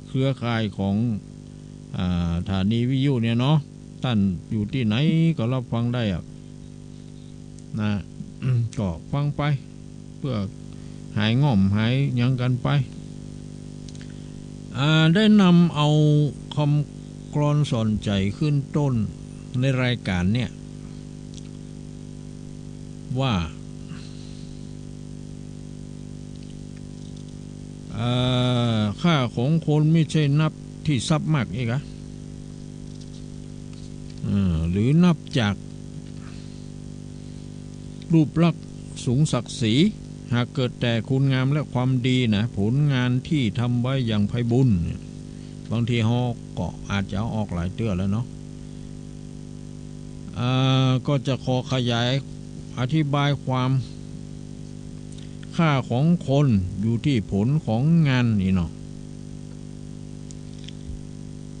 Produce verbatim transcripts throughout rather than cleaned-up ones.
เครือข่ายของ อ่า สถานีวิทยุเนี่ยเนาะ ต้านอยู่ตี้ไหนก็ฮับฟังได้อะ นะ ก็ฟังไป เปื้อหายง่อมหายหยังกั๋นไป อ่า ได้นำเอากำกลอนสอนใจ๋ขึ้นต้นในรายก๋านเนี่ย ว่า เอ่อ ค่าของคนไม่ใช่นับตี้ทรัพย์มากเอกอะ เอ่อ หรือนับจากรูปลักษณ์สูงศักดิ์ศรี หากเกิดแต่คุณงามและความดีนะ ผลงานที่ทำไว้อย่างไพบูลย์เนี่ย บางทีเฮาก็อาจจะเอาออกหลายเตื้อแล้วเนาะ อ่า ก็จะขอขยายอธิบายความ ค่าของคนอยู่ตี้ผลของงานนี่เนาะ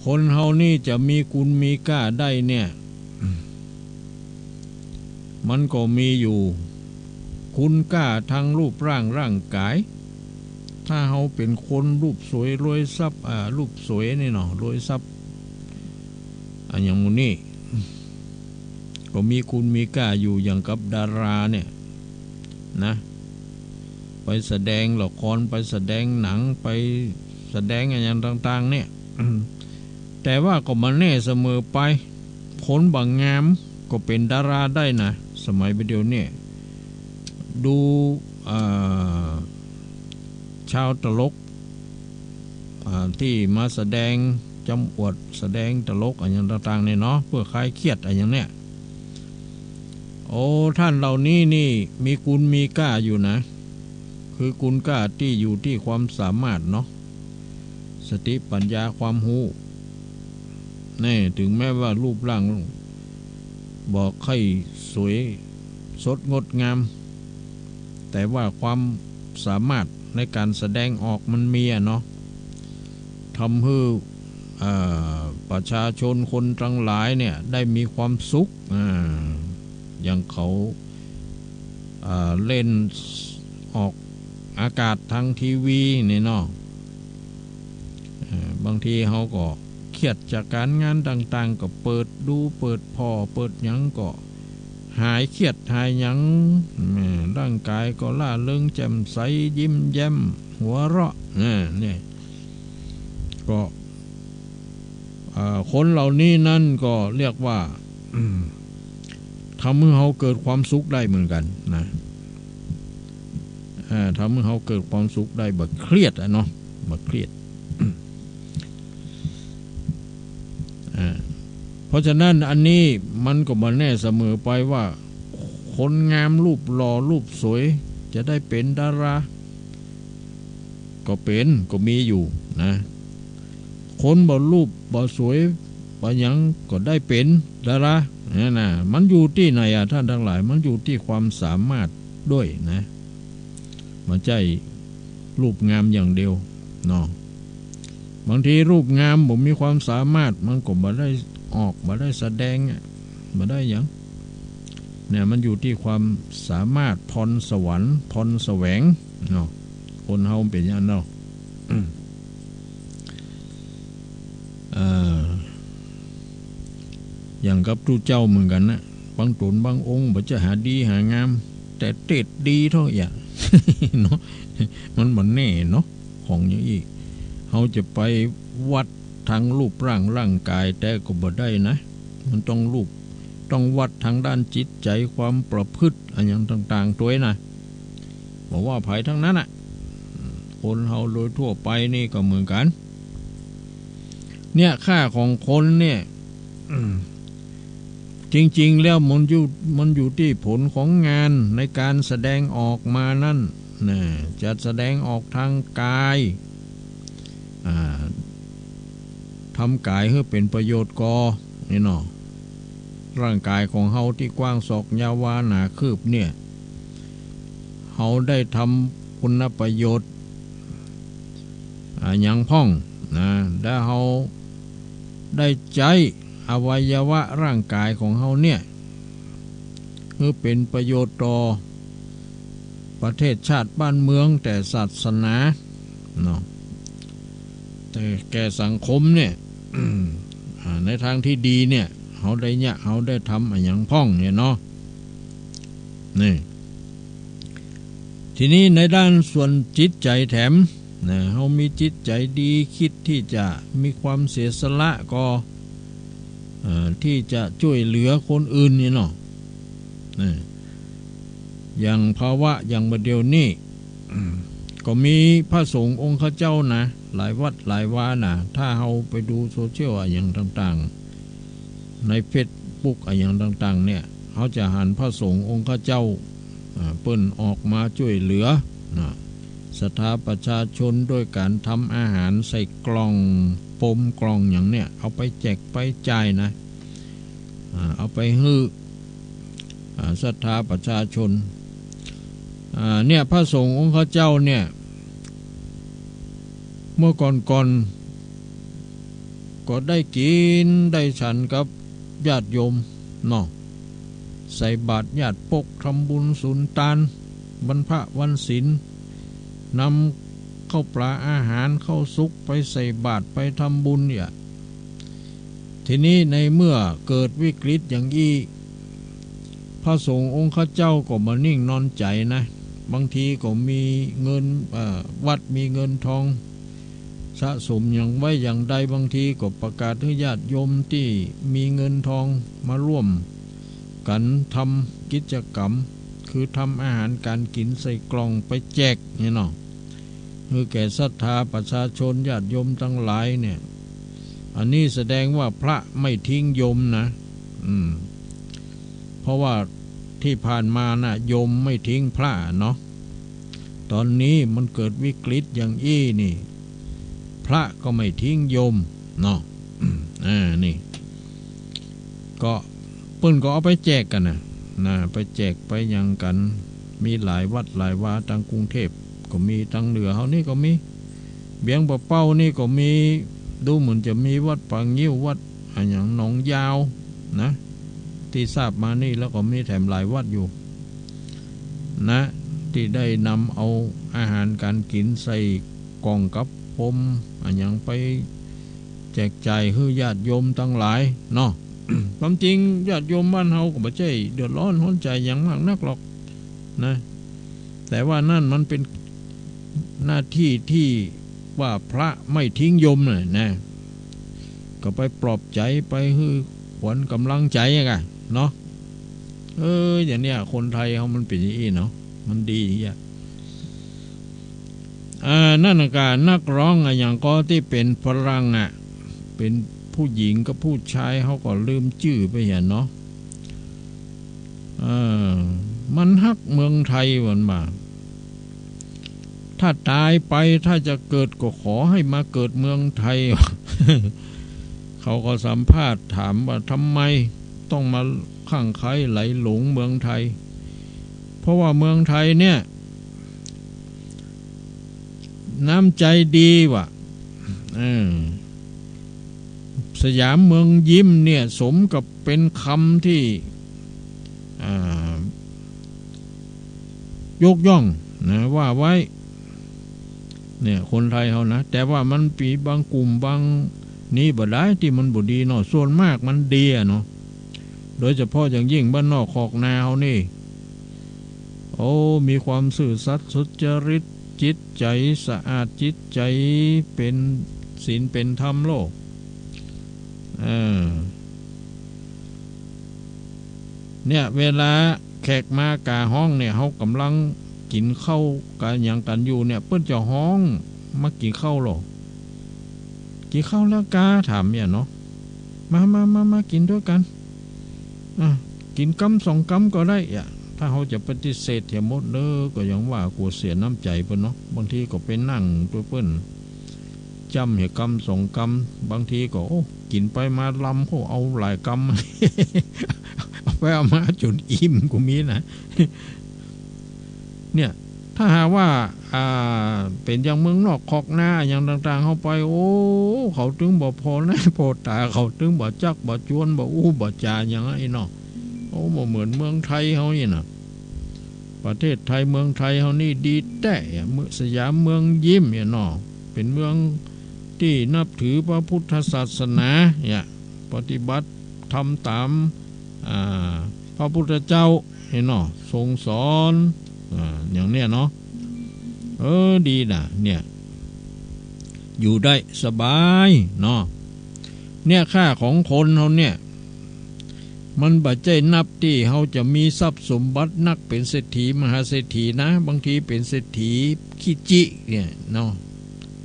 คนเฮานี่จะมีคุณมีก้าได้เนี่ย มันก็มีอยู่ คุณก้าทางรูปร่างร่างก๋าย ถ้าเฮาเป๋นคนรูปสวยรวยทรัพย์ อ่า รูปสวยนี่เนาะ รวยทรัพย์ อะหยังหมู่นี้ ก็มีคุณมีก้าอยู่ อย่างกับดาราเนี่ยนะ ไปแสดงละคร ไปแสดงหนัง ไปแสดงอะหยังต่างๆ เนี่ย แต่ว่าก็บ่แน่เสมอไป คนบ่งามก็เป๋นดาราได้นะ สมัยบ่าเดี่ยวเนี่ย ดู เอ่อ ชาวตลก อ่า ตี้มาแสดงจำอวด แสดงตลกอะหยังต่างๆ เนี่ยเนาะ เปื้อคลายเครียดอะหยังเนี่ย โอ้ ต้านเหล่านี้นี่มีคุณมีก้าอยู่นะ คือคุณก้าตี้อยู่ตี้ความสามารถเนาะ สติปัญญาความฮู้ แน่ ถึงแม้ว่ารูปร่างบ่ใค่สวยสดงดงาม แต่ว่าความสามารถในก๋านแสดงออกมันมีอะเนาะ ทำหื้อ เอ่อ ประชาชนคนตังหลายเนี่ยได้มีความสุข อ่า อย่างเขา อ่า เล่นออกอากาศตางทีวีนี่เนาะ เอ่อ บางทีเฮาก็เครียดจากก๋านงานต่างๆ ก็เปิดดู เปิดผ่อ เปิดหยังก็หายเครียดหายหยัง แหม ร่างก๋ายก็ร่าเริงแจ่มใส ยิ้มแย้ม หัวเราะ เออ เนี่ย ก็ เอ่อ คนเหล่านี้นั้นก็เรียกว่า อืม ทำหื้อเฮาเกิดความสุขได้เหมือนกั๋นนะ เอ่อ ทำหื้อเฮาเกิดความสุขได้ บ่เครียดอะเนาะ บ่เครียด อ่า เพราะฉะนั้นอันนี้มันก็บ่แน่เสมอไปว่า คนงามรูปหล่อรูปสวยจะได้เป๋นดารา ก็เป๋น ก็มีอยู่นะ คนบ่รูปบ่สวยบ่หยังก็ได้เป๋นดารา เนี่ยนะ มันอยู่ตี้ไหนอะท่านตังหลาย มันอยู่ตี้ความสามารถด้วยนะ บ่ใจ้รูปงามอย่างเดียวเนาะ บางทีรูปงามบ่มีความสามารถ มันก็บ่ได้ออก บ่ได้แสดงอะ บ่ได้หยัง เนี่ย มันอยู่ตี้ความสามารถ พรสวรรค์ พรแสวงเนาะ คนเฮาเป๋นอย่างนั้นเนาะ อืม เอ่อ อย่างกับตุ๊เจ้าเหมือนกั๋นนะ บางต๋นบางองค์บ่ใจ้หาดีหางาม แต่เตศน์ดีเต้าอี้ เนาะ มันบ่แน่เนาะ ของอย่างอี้ เฮาจะไปวัดตางรูปร่างร่างก๋ายแต่ก็บ่ได้นะ มันต้องรูป ต้องวัดตางด้านจิตใจ๋ ความประพฤติอะหยังต่างๆ ตวยนะ บ่ว่าใผตังนั้นอะ คนเฮาโดยทั่วไปนี่ก็เหมือนกั๋น เนี่ย ค่าของคนเนี่ย อืม จริงๆ แล้วมันอยู่ มันอยู่ตี้ผลของงานในก๋านแสดงออกมานั้นนะ จะแสดงออกตางก๋าย อ่า ทำก๋ายหื้อเป๋นประโยชน์ก่อ นี่เนาะ ร่างก๋ายของเฮาตี้กว้างศอกยาววาหนาคืบเนี่ย เฮาได้ทำคุณประโยชน์ อ่า หยังพ่องนะ แล้วเฮาได้ใจ๊อวัยวะร่างก๋ายของเฮาเนี่ย หื้อเป๋นประโยชน์ต่อประเทศชาติบ้านเมือง แต่ศาสนาเนาะ แถ เอ่อ แก่สังคมเนี่ย อ่า ในตางตี้ดีเนี่ย เฮาได้เยียะ เฮาได้ทำอะหยังพ่องเนี่ยเนาะ นี่ ทีนี้ในด้านส่วนจิตใจ๋แถม นะ เฮามีจิตใจ๋ดี กึ๊ดตี้จะมีความเสียสละก่อ เอ่อ ตี้จะจ้วยเหลือคนอื่นนี่เนาะ นะ อย่างภาวะอย่างบ่าเดี่ยวนี้ ก็มีพระสงฆ์องค์ข้าเจ้านะ หลายวัดหลายวานะ ถ้าเฮาไปดูโซเชียลอะหยังต่างๆ ในเฟซบุ๊กอะหยังต่างๆ เนี่ย เฮาจะหันพระสงฆ์องค์ข้าเจ้า อ่า เปิ้นออกมาจ้วยเหลือ นะ ศรัทธาประชาชนด้วยก๋านทำอาหารใส่กล่องโฟมกล่องหยังเนี่ย เอาไปแจกไปจ่ายนะ อ่า เอาไปหื้อ อ่า ศรัทธาประชาชน อ่า เนี่ย พระสงฆ์องค์ข้าเจ้าเนี่ย เมื่อก่อนๆ ก็ได้กิ๋นได้ฉันกับญาติโยมเนาะ ใส่บาตรญาติปก ทำบุญสุนตาน วันพระวันศีล นำข้าวปลาอาหารข้าวสุกไปใส่บาตรไปทำบุญเนี่ย ทีนี้ในเมื่อเกิดวิกฤตอย่างอี้ พระสงฆ์องค์ข้าเจ้าก็บ่นิ่งนอนใจ๋นะ บางทีก็มีเงิน เอ่อ วัดมีเงินทองสะสมหยังไว้อย่างใด บางทีก็ประกาศหื้อญาติโยมตี้มีเงินทองมาร่วมกั๋นทำกิจกรรม คือทำอาหารก๋านกิ๋นใส่กล่องไปแจกเนี่ยเนาะ หื้อแก่ศรัทธาประชาชนญาติโยมตังหลายเนี่ย อันนี้แสดงว่าพระไม่ทิ้งโยมนะ อืม เพราะว่าตี้ผ่านมาน่ะ โยมไม่ทิ้งพระเนาะ ต๋อนนี้มันเกิดวิกฤตอย่างอี้นี่ พระก็ไม่ทิ้งโยมเนาะ อ่า นี่ ก็เปิ้นก็เอาไปแจกกั๋นนะ นะ ไปแจกไปหยังกั๋น มีหลายวัดหลายวา ตางกรุงเทพฯก็มี ตางเหนือเฮานี่ก็มี เวียงป่าเป้านี่ก็มี ดูเหมือนจะมีวัดป่างิ้ว วัดอะหยังหนองยาวนะ ตี้ทราบมานี่ แล้วก็มีแถมหลายวัดอยู่นะ ตี้ได้นำเอาอาหารก๋านกิ๋นใส่กล่องกับโฟมอะหยังไปแจกจ่ายหื้อญาติโยมตังหลายเนาะ ความจริงญาติโยมบ้านเฮาก็บ่ใจ้เดือดร้อนฮ้อนใจ๋หยังมากนักหรอกนะ แต่ว่านั่นมันเป๋นหน้าตี้ตี้ว่าพระไม่ทิ้งโยมน่ะนะ ก็ไปปลอบใจ๋ ไปหื้อขวัญก๋ำลังใจ๋อะเนาะ เออ อย่างเนี้ย คนไทยเฮามันเป๋นอย่างอี้เนาะ มันดีอย่างเนี้ย อ่า นั่นน่ะก่ะ นักร้องอะหยังก่อตี้เป๋นฝรั่งอะ เป๋นผู้หญิงกับผู้จาย เฮาก็ลืมจื้อไปเหียเนาะ เออ มันฮักเมืองไทย มันว่า ถ้าต๋ายไป ถ้าจะเกิดก็ขอให้มาเกิดเมืองไทย เขาก็สัมภาษณ์ถามว่าทำไมต้องมาคลั่งไคล้ใหลหลงเมืองไทย เพราะว่าเมืองไทยเนี่ย น้ำใจ๋ดีว่ะ เออ สยามเมืองยิ้มเนี่ย สมกับเป๋นกำตี้ อ่า ยกย่องนะ ว่าไว้ เนี่ย คนไทยเฮานะ แต่ว่ามันมีบางกลุ่มบางนี้บ่ดายตี้มันบ่ดีเนาะ ส่วนมากมันดีอะเนาะ โดยเฉพาะอย่างยิ่งบ้านนอกคอกนาเฮานี่ โอ้ มีความซื่อสัตย์สุจริต จิตใจ๋สะอาด จิตใจ๋เป๋นศีลเป๋นธรรมโลก เออ เนี่ย เวลาแขกมาก่าห้องเนี่ย เฮาก่ำลังกิ๋นข้าวก๋าหยังกั๋นอยู่เนี่ย เปิ้นจะฮ้องมากิ๋นข้าวลอ กิ๋นข้าวแล้วกา ถามเนี่ยเนาะ มา มา มา มากิ๋นตวยกั๋น อ่ะ กิ๋นกำสองกำก็ได้อะ ถ้าเฮาจะปฏิเสธเหียหมดเน่อ ก็อย่างว่ากั๋วเสียน้ำใจ๋เปิ้นเนาะ บางทีก็ไปนั่งตวยเปิ้น จ้ำเหียกำสองกำ บางทีก็ โอ้ กิ๋นไปมาลำ โอ้ เอาหลายกำ เอาไปเอามาจ๋นอิ่มก็มีนะ เนี่ย ถ้าหากว่า อ่า เป๋นอย่างเมืองนอกคอกนาอย่างต่างๆ เฮาไป โอ้ เขาตึงบ่ผ่อหน้าผ่อต๋า เขาตึงบ่จักบ่จวน บ่อู้บ่จ๋าหยังอะ ไอ้เนาะ โอ้ บ่เหมือนเมืองไทยเฮานี่นะ ประเทศไทยเมืองไทยเฮานี่ดีแต๊อะ เมืองสยามเมืองยิ้มเนี่ยเนาะ เป๋นเมือง ตี้นับถือพระพุทธศาสนา เนี่ย ปฏิบัติธรรมต๋าม อ่า พระพุทธเจ้า เนี่ยเนาะ ทรงสอน อ่า อย่างเนี้ยเนาะ เออ ดีน่ะ เนี่ย อยู่ได้สบายเนาะ เนี่ย ค่าของคนเฮาเนี่ย มันบ่ใจ้นับตี้เฮาจะมีทรัพย์สมบัตินัก เป๋นเศรษฐีมหาเศรษฐีนะ บางทีเป๋นเศรษฐีขี้จิเนี่ยเนาะ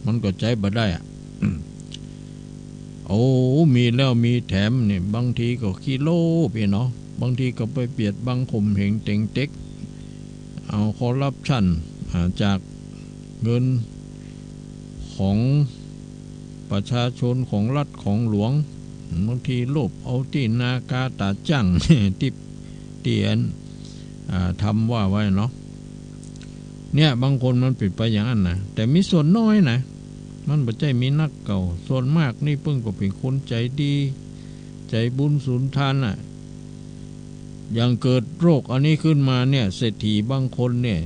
มันก็ใจ๊บ่ได้อะ โอ้ มีแล้วมีแถมเนี่ย บางทีก็ขี้โลภเนี่ยเนาะ บางทีก็ไปเบียดบังข่มเหงเต็งเต็ก เอาคอร์รัปชัน อ่า จากเงินของประชาชน ของรัฐ ของหลวง บางทีโลภเอาตี้นาคาต๋าจั่ง ตี้ ตี้อัน อ่า ธรรมว่าไว้เนาะ เนี่ย บางคนมันเป๋นไปอย่างนั้นนะ แต่มีส่วนน้อยนะ มันบ่ใจ้มีนักเก่า ส่วนมากนี่เปิ้นก็เป๋นคนใจ๋ดี ใจ๋บุญสุนทานน่ะ อย่างเกิดโรคอันนี้ขึ้นมาเนี่ย เศรษฐีบางคนเนี่ย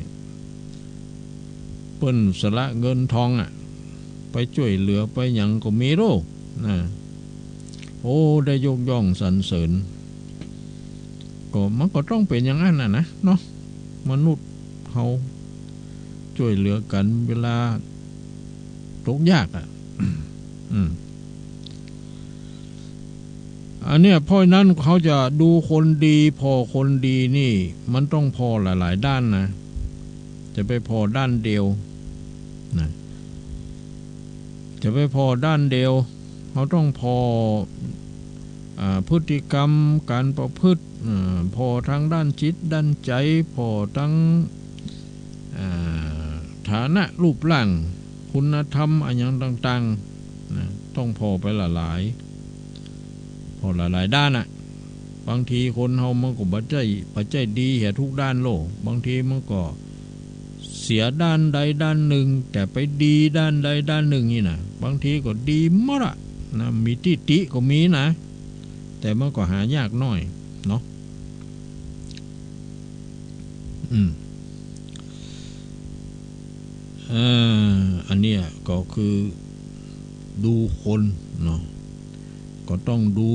เปิ้นสละเงินทองอะ ไปจ้วยเหลือไปหยังก็มีโลดนะ โอ้ ได้ยกย่องสรรเสริญ ก็มันก็ต้องเป๋นอย่างนั้นน่ะนะเนาะ มนุษย์เฮาจ้วยเหลือกั๋นเวลาตกยากอะ อืม อันเนี้ย เพราะฉะนั้นเฮาจะดูคนดี ผ่อคนดีนี่ มันต้องผ่อหลายๆ ด้านนะ จะไปผ่อด้านเดียวนะ จะไปผ่อด้านเดียว เฮาต้องผ่อ อ่า พฤติกรรม ก๋านประพฤติ อ่า ผ่อตางด้านจิตด้านใจ๋ ผ่อตาง อ่า ฐานะรูปร่าง คุณธรรมอะหยังต่างๆ นะ ต้องผ่อไปหลายๆ ผ่อหลายๆ ด้านอะ บางทีคนเฮามันก็บ่ใจ้ บ่ใจ้ดีเหียทุกด้านโลด บางทีมันก็เสียด้านใดด้านนึ่ง แต่ไปดีด้านใดด้านนึ่งนี่นะ บางทีก็ดีหมดอะนะ มีตี้ติก็มีนะ แต่มันก็หายากหน้อยเนาะ อืม เอ่อ อันเนี้ยก็คือดูคนเนาะ ก็ต้องดู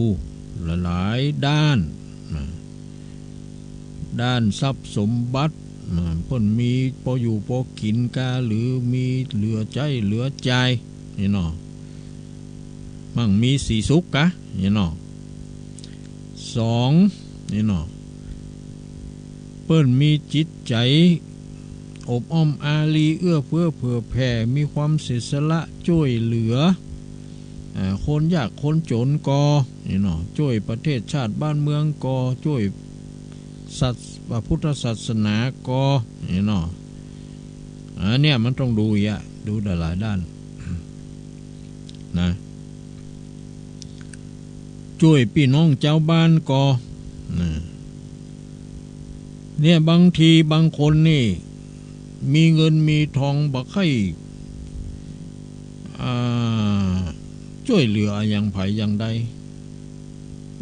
หลายๆ ด้านนะ ด้านทรัพย์สมบัตินะ เปิ้นมีปออยู่ปอกิ๋นกา หรือมีเหลือใจ๊เหลือจ่าย นี่เนาะ มั่งมีสีสุขกา นี่เนาะ สอง นี่เนาะ เปิ้นมีจิตใจ๋อบอ้อมอารี เอื้อเฟื้อเผื่อแผ่ มีความเสียสละจ้วยเหลือ อ่า คนยากคนจ๋นก็ นี่เนาะ จ้วยประเทศชาติบ้านเมืองก็ จ้วยศาส- พระพุทธศาสนาก็ นี่เนาะ อันเนี้ยมันต้องดูอีกอะ ดูหลายๆ ด้านนะ จ้วยปี้น้องจาวบ้านก็นะ เนี่ย บางทีบางคนนี่ มีเงินมีทองบ่ใค่ อ่า จ้วยเหลืออะหยังใผอย่างใด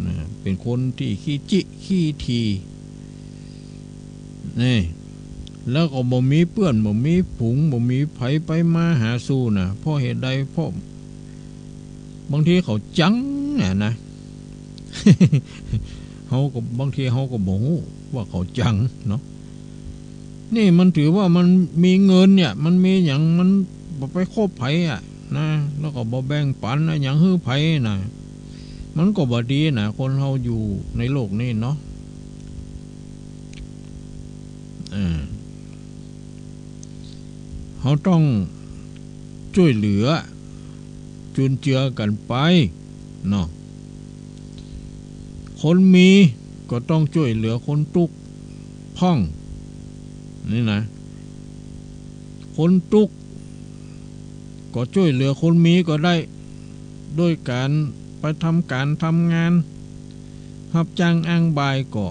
นะ เป๋นคนตี้ขี้จิขี้ถี่ นี่ แล้วก็บ่มีเปื้อน บ่มีฝูง บ่มีใผไปมาหาสู่นะ เพราะเหตุใด เพราะบางทีเขาจังอะนะ เฮาก็ บางทีเฮาก็บ่ฮู้ว่าเขาจังเนาะ นี่มันถือว่ามันมีเงินเนี่ย มันมีหยัง มันบ่ไปคบใผอะนะ แล้วก็บ่แบ่งปั๋นอะหยังหื้อใผนะ มันก็บ่ดีนะ คนเฮาอยู่ในโลกนี้เนาะ เออ เฮาต้องจ้วยเหลือจุนเจือกั๋นไปเนาะ คนมีก็ต้องจ้วยเหลือคนตุ๊กข์พ่อง นี่นะ คนตุ๊กข์ก็จ้วยเหลือคนมีก็ได้ โดยก๋านไปทำก๋านทำงาน ฮับจ้างอ้างบ่ายก็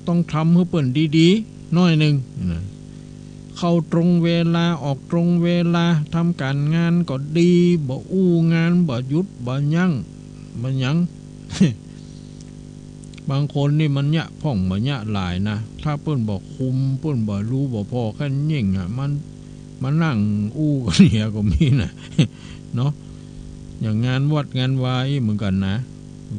ต้องทำหื้อเปิ้นดีๆ หน้อยนึ่งนะ เข้าตรงเวลา ออกตรงเวลา ทำก๋านงานก็ดี บ่อู้งาน บ่หยุด บ่ยั้ง บ่หยัง บางคนนี่มันเยียะพ่องบ่เยียะหลายนะ ถ้าเปิ้นบ่คุม เปิ้นบ่ฮู้บ่ผ่อแค่ยิ่งอะ มัน มานั่งอู้กั๋นเหียก็มีนะ เนาะ อย่างงานวัดงานวาอี้เหมือนกั๋นนะ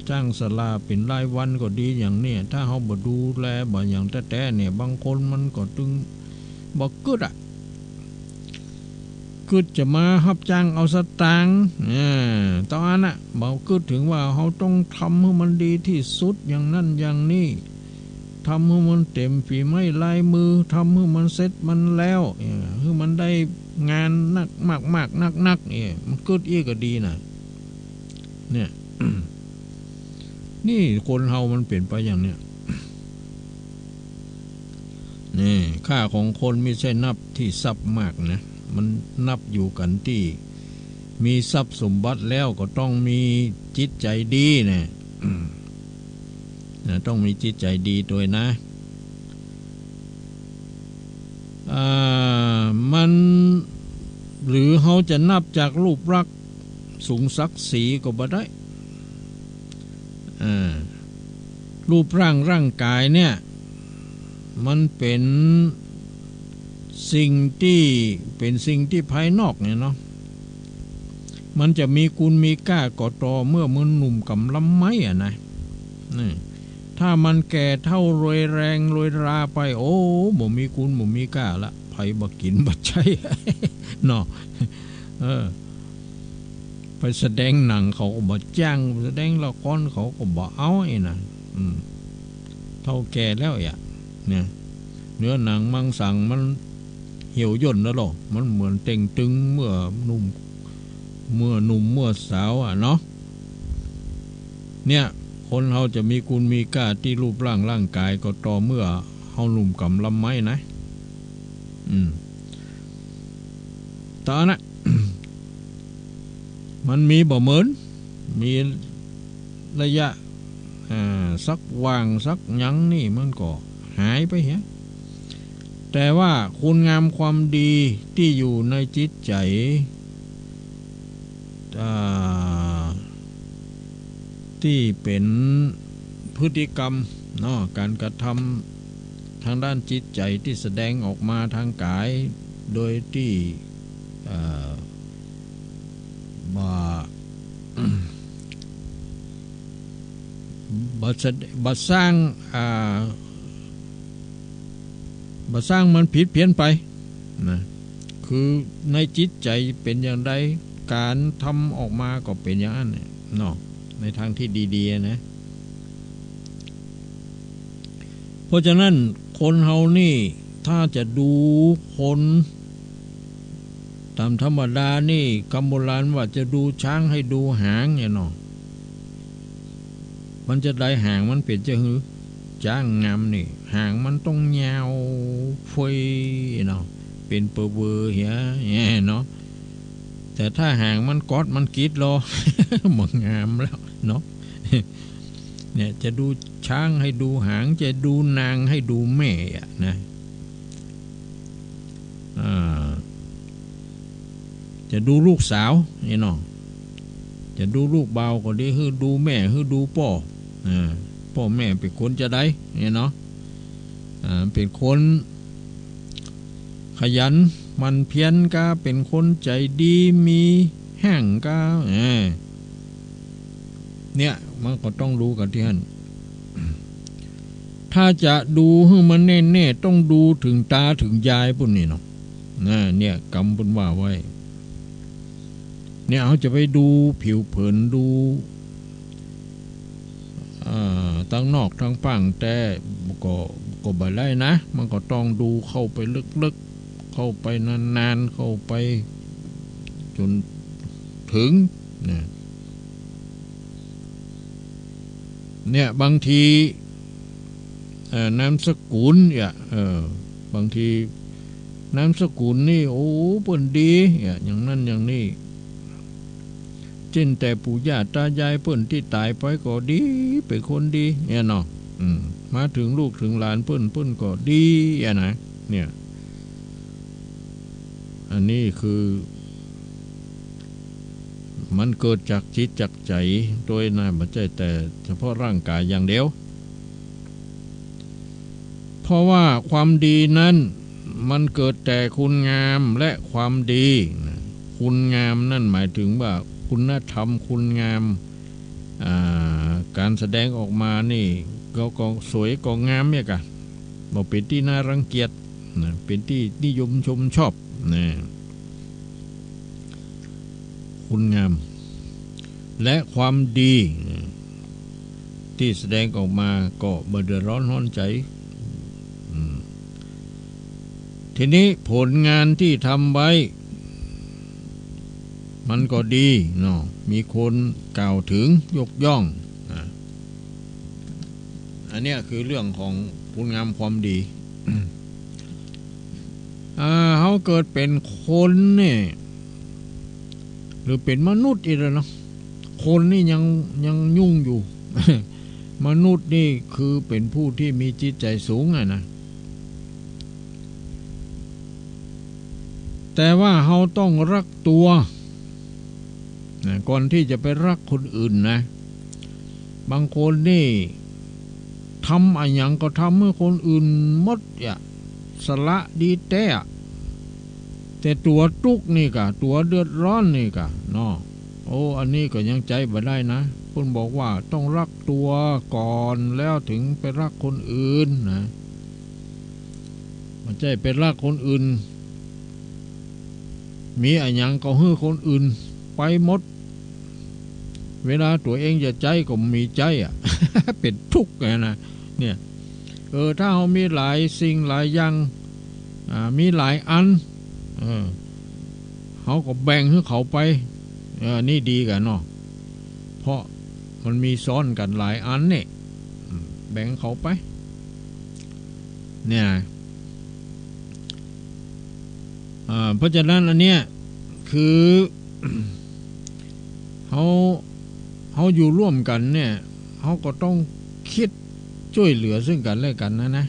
จ้างศาลาเป๋นรายวันก็ดีอย่างเนี่ย ถ้าเฮาบ่ดูแลบ่หยังแต๊ๆ เนี่ย บางคนมันก็ตึงบ่กึ๊ดอะ กึ๊ดจะมาฮับจ้างเอาสตางค์ เออ เต้าอั้นน่ะ บ่กึ๊ดเถิงว่าเฮาต้องทำหื้อมันดีตี้สุด อย่างนั้นอย่างนี้ ทำหื้อมันเต๋มฝีไม้ลายมือ ทำหื้อมันเสร็จมันแล้ว เออ หื้อมันได้งานนักมากๆ นักๆ เออ มันกึ๊ดอี้ก็ดีน่ะ เนี่ย นี่คนเฮามันเป๋นไปอย่างเนี้ย นี่ ค่าของคนมิใจ้นับตี้ทรัพย์มากนะ มันนับอยู่กั๋นตี้ มีทรัพย์สมบัติแล้วก็ต้องมีจิตใจ๋ดีนะ นะ ต้องมีจิตใจ๋ดีตวยนะ อ่า มัน หรือเฮาจะนับจากรูปลักษณ์สูงศักดิ์ศรีก็บ่ได้ อ่า รูปร่างร่างก๋ายเนี่ย มันเป๋นสิ่งตี้ เป๋นสิ่งตี้ภายนอกเนี่ยเนาะ มันจะมีคุณมีก้าก็ต่อเมื่อมันหนุ่มกำลำไม้อะนะ นี่ ถ้ามันแก่เฒ่าโรยแรงโรยราไป โอ้ บ่มีคุณบ่มีก้าละ ใผบ่กิ๋นบ่ใจ๊ เนาะ เออ ไปแสดงหนังเขาก็บ่จ้าง แสดงละครเขาก็บ่เอาไอ้นะ อืม เฒ่าแก่แล้วอะ เนี่ย เนื้อหนังมังสังมันเหี่ยวย่นแล้วลอ มันเหมือนเต่งตึงเมื่อหนุ่ม เมื่อหนุ่มเมื่อสาวอะเนาะ เนี่ย คนเฮาจะมีคุณมีก้าตี้รูปร่างร่างก๋ายก็ต่อเมื่อเฮาหนุ่มกำลำไม้นะ อืม ต๋อนนั้นน่ะ มันมีบ่เหมือน มีระยะ อ่า สักว่างสักหยังนี่มันก็หายไปเหีย แต่ว่าคุณงามความดีตี้อยู่ในจิตใจ๋ อ่า ตี้เป๋นพฤติกรรมเนาะ ก๋านกระทำทางด้านจิตใจ๋ตี้แสดงออกมาตางก๋าย โดยตี้ เอ่อ บ่ บ่สะ- บ่สร้าง อ่า บ่สร้างมันผิดเพี้ยนไปนะ คือในจิตใจ๋เป๋นอย่างใด ก๋านทำออกมาก็เป๋นอย่างนั้นเนี่ยเนาะ ในตางตี้ดีๆ นะ เพราะฉะนั้นคนเฮานี่ ถ้าจะดูคน ต๋ามธรรมดานี่ กำโบราณว่าจะดูช้างให้ดูหางเนี่ยเนาะ มันจะใดหางมันเป๋นจะหื้อ จ๊างงามนี่ หางมันต้องยาวเฟ้ยเนาะ เป๋นเป๋อเวอเหียเนาะ แต่ถ้าหางมันก๊อดมันกิดลอ บ่งามแล้วเนาะ เนี่ย จะดูช้างให้ดูหาง จะดูนางให้ดูแม่อะนะ อ่า จะดูลูกสาวนี่เนาะ จะดูลูกบ่าวก็ดี หื้อดูแม่ หื้อดูป้อ อ่า ป้อแม่เป๋นคนจะใดนี่เนาะ อ่า เป๋นคนขยันหมั่นเพียรกา เป๋นคนใจ๋ดี มีแฮ้งกา เออ เนี่ย มันก็ต้องดูกั๋นตี้หั้น ถ้าจะดูหื้อมันแน่ๆ ต้องดูเถิงต๋าเถิงยายปู้นนี่เนาะ นะ เนี่ย กำเปิ้นว่าไว้ เนี่ย เฮาจะไปดูผิวเผิน ดู เอ่อ ตางนอกตางป้างแต่ก็ ก็บ่ได้นะ มันก็ต้องดูเข้าไปลึกๆ เข้าไปนานๆ เข้าไปจ๋นเถิงนะ เนี่ย บางที เอ่อ นามสกุลเนี่ย เออ บางที นามสกุลนี่ โอ้ เปิ้นดีเนี่ย อย่างนั้นอย่างนี้ เจ้นแต่ปู่ย่าต๋ายายเปิ้นตี้ต๋ายไปก็ดี เป๋นคนดีเนี่ยเนาะ อืม มาเถิงลูกเถิงหลานเปิ้น เปิ้นก็ดีอะนะ เนี่ย อันนี้คือ มันเกิดจากจิตจากใจ๋ตวยนะ บ่ใจ้แต่เฉพาะร่างก๋ายอย่างเดียว เพราะว่าความดีนั้น มันเกิดแต่คุณงามและความดีนะ คุณงามนั่นหมายถึงว่า คุณธรรมคุณงาม อ่า ก๋านแสดงออกมานี่ ก็ ก็สวยก็งามเนี่ยก่ะ บ่เป๋นตี้น่ารังเกียจนะ เป๋นตี้นิยมชมชอบนะ คุณงาม และความดี ตี้แสดงออกมาก็บ่เดือดร้อนฮ้อนใจ๋ อืม ทีนี้ผลงานตี้ทำไว้ มันก็ดีเนาะ มีคนกล่าวเถิงยกย่อง อ่า อันเนี้ยคือเรื่องของคุณงามความดี อ่า เฮาเกิดเป๋นคนนี่ หรือเป๋นมนุษย์อีกแล้วเนาะ คนนี่ยัง ยังยุ่งอยู่ มนุษย์นี่คือเป๋นผู้ตี้มีจิตใจ๋สูงอะนะ แต่ว่าเฮาต้องฮักตั๋วนะ ก่อนตี้จะไปฮักคนอื่นนะ บางคนนี่ทำอะหยังก็ทำหื้อคนอื่นหมดอะ สละดีแต๊อะ แต่ตั๋วตุ๊กข์นี่ก่ะ ตั๋วเดือดร้อนนี่ก่ะเนาะ โอ้ อันนี้ก็ยังใจ๊บ่ได้นะ เปิ้นบอกว่าต้องฮักตั๋วก่อนแล้วเถิงไปฮักคนอื่นนะ บ่ใจ้ไปฮักคนอื่น มีอะหยังก็หื้อคนอื่นไปหมด เวลาตั๋วเองจะใจ๊ก็บ่มีใจ๊อะ เป๋นตุ๊กข์อะนะ เนี่ย เออ ถ้าเฮามีหลายสิ่งหลายอย่าง อ่า มีหลายอัน เออ เฮาก็แบ่งหื้อเขาไป เออ นี่ดีก่ะเนาะ เพราะมันมีซ้อนกั๋นหลายอันนี่ อืม แบ่งเขาไป เนี่ย อ่า เพราะฉะนั้นอันเนี้ยคือ เฮา เฮาอยู่ร่วมกั๋นเนี่ย เฮาก็ต้องกึ๊ดจ้วยเหลือซึ่งกั๋นและกั๋นนะนะ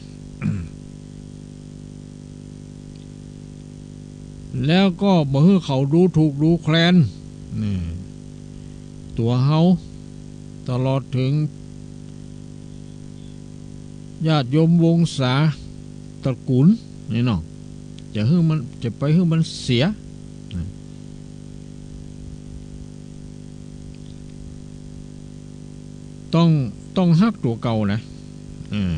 แล้วก็บ่หื้อเขาดูถูกดูแคลน นี่ ตั๋วเฮา ตลอดเถิง ญาติโยมวงศาตระกูลนี่เนาะ จะหื้อมัน จะไปหื้อมันเสีย ต้อง ต้องฮักตั๋วเก่านะ เออ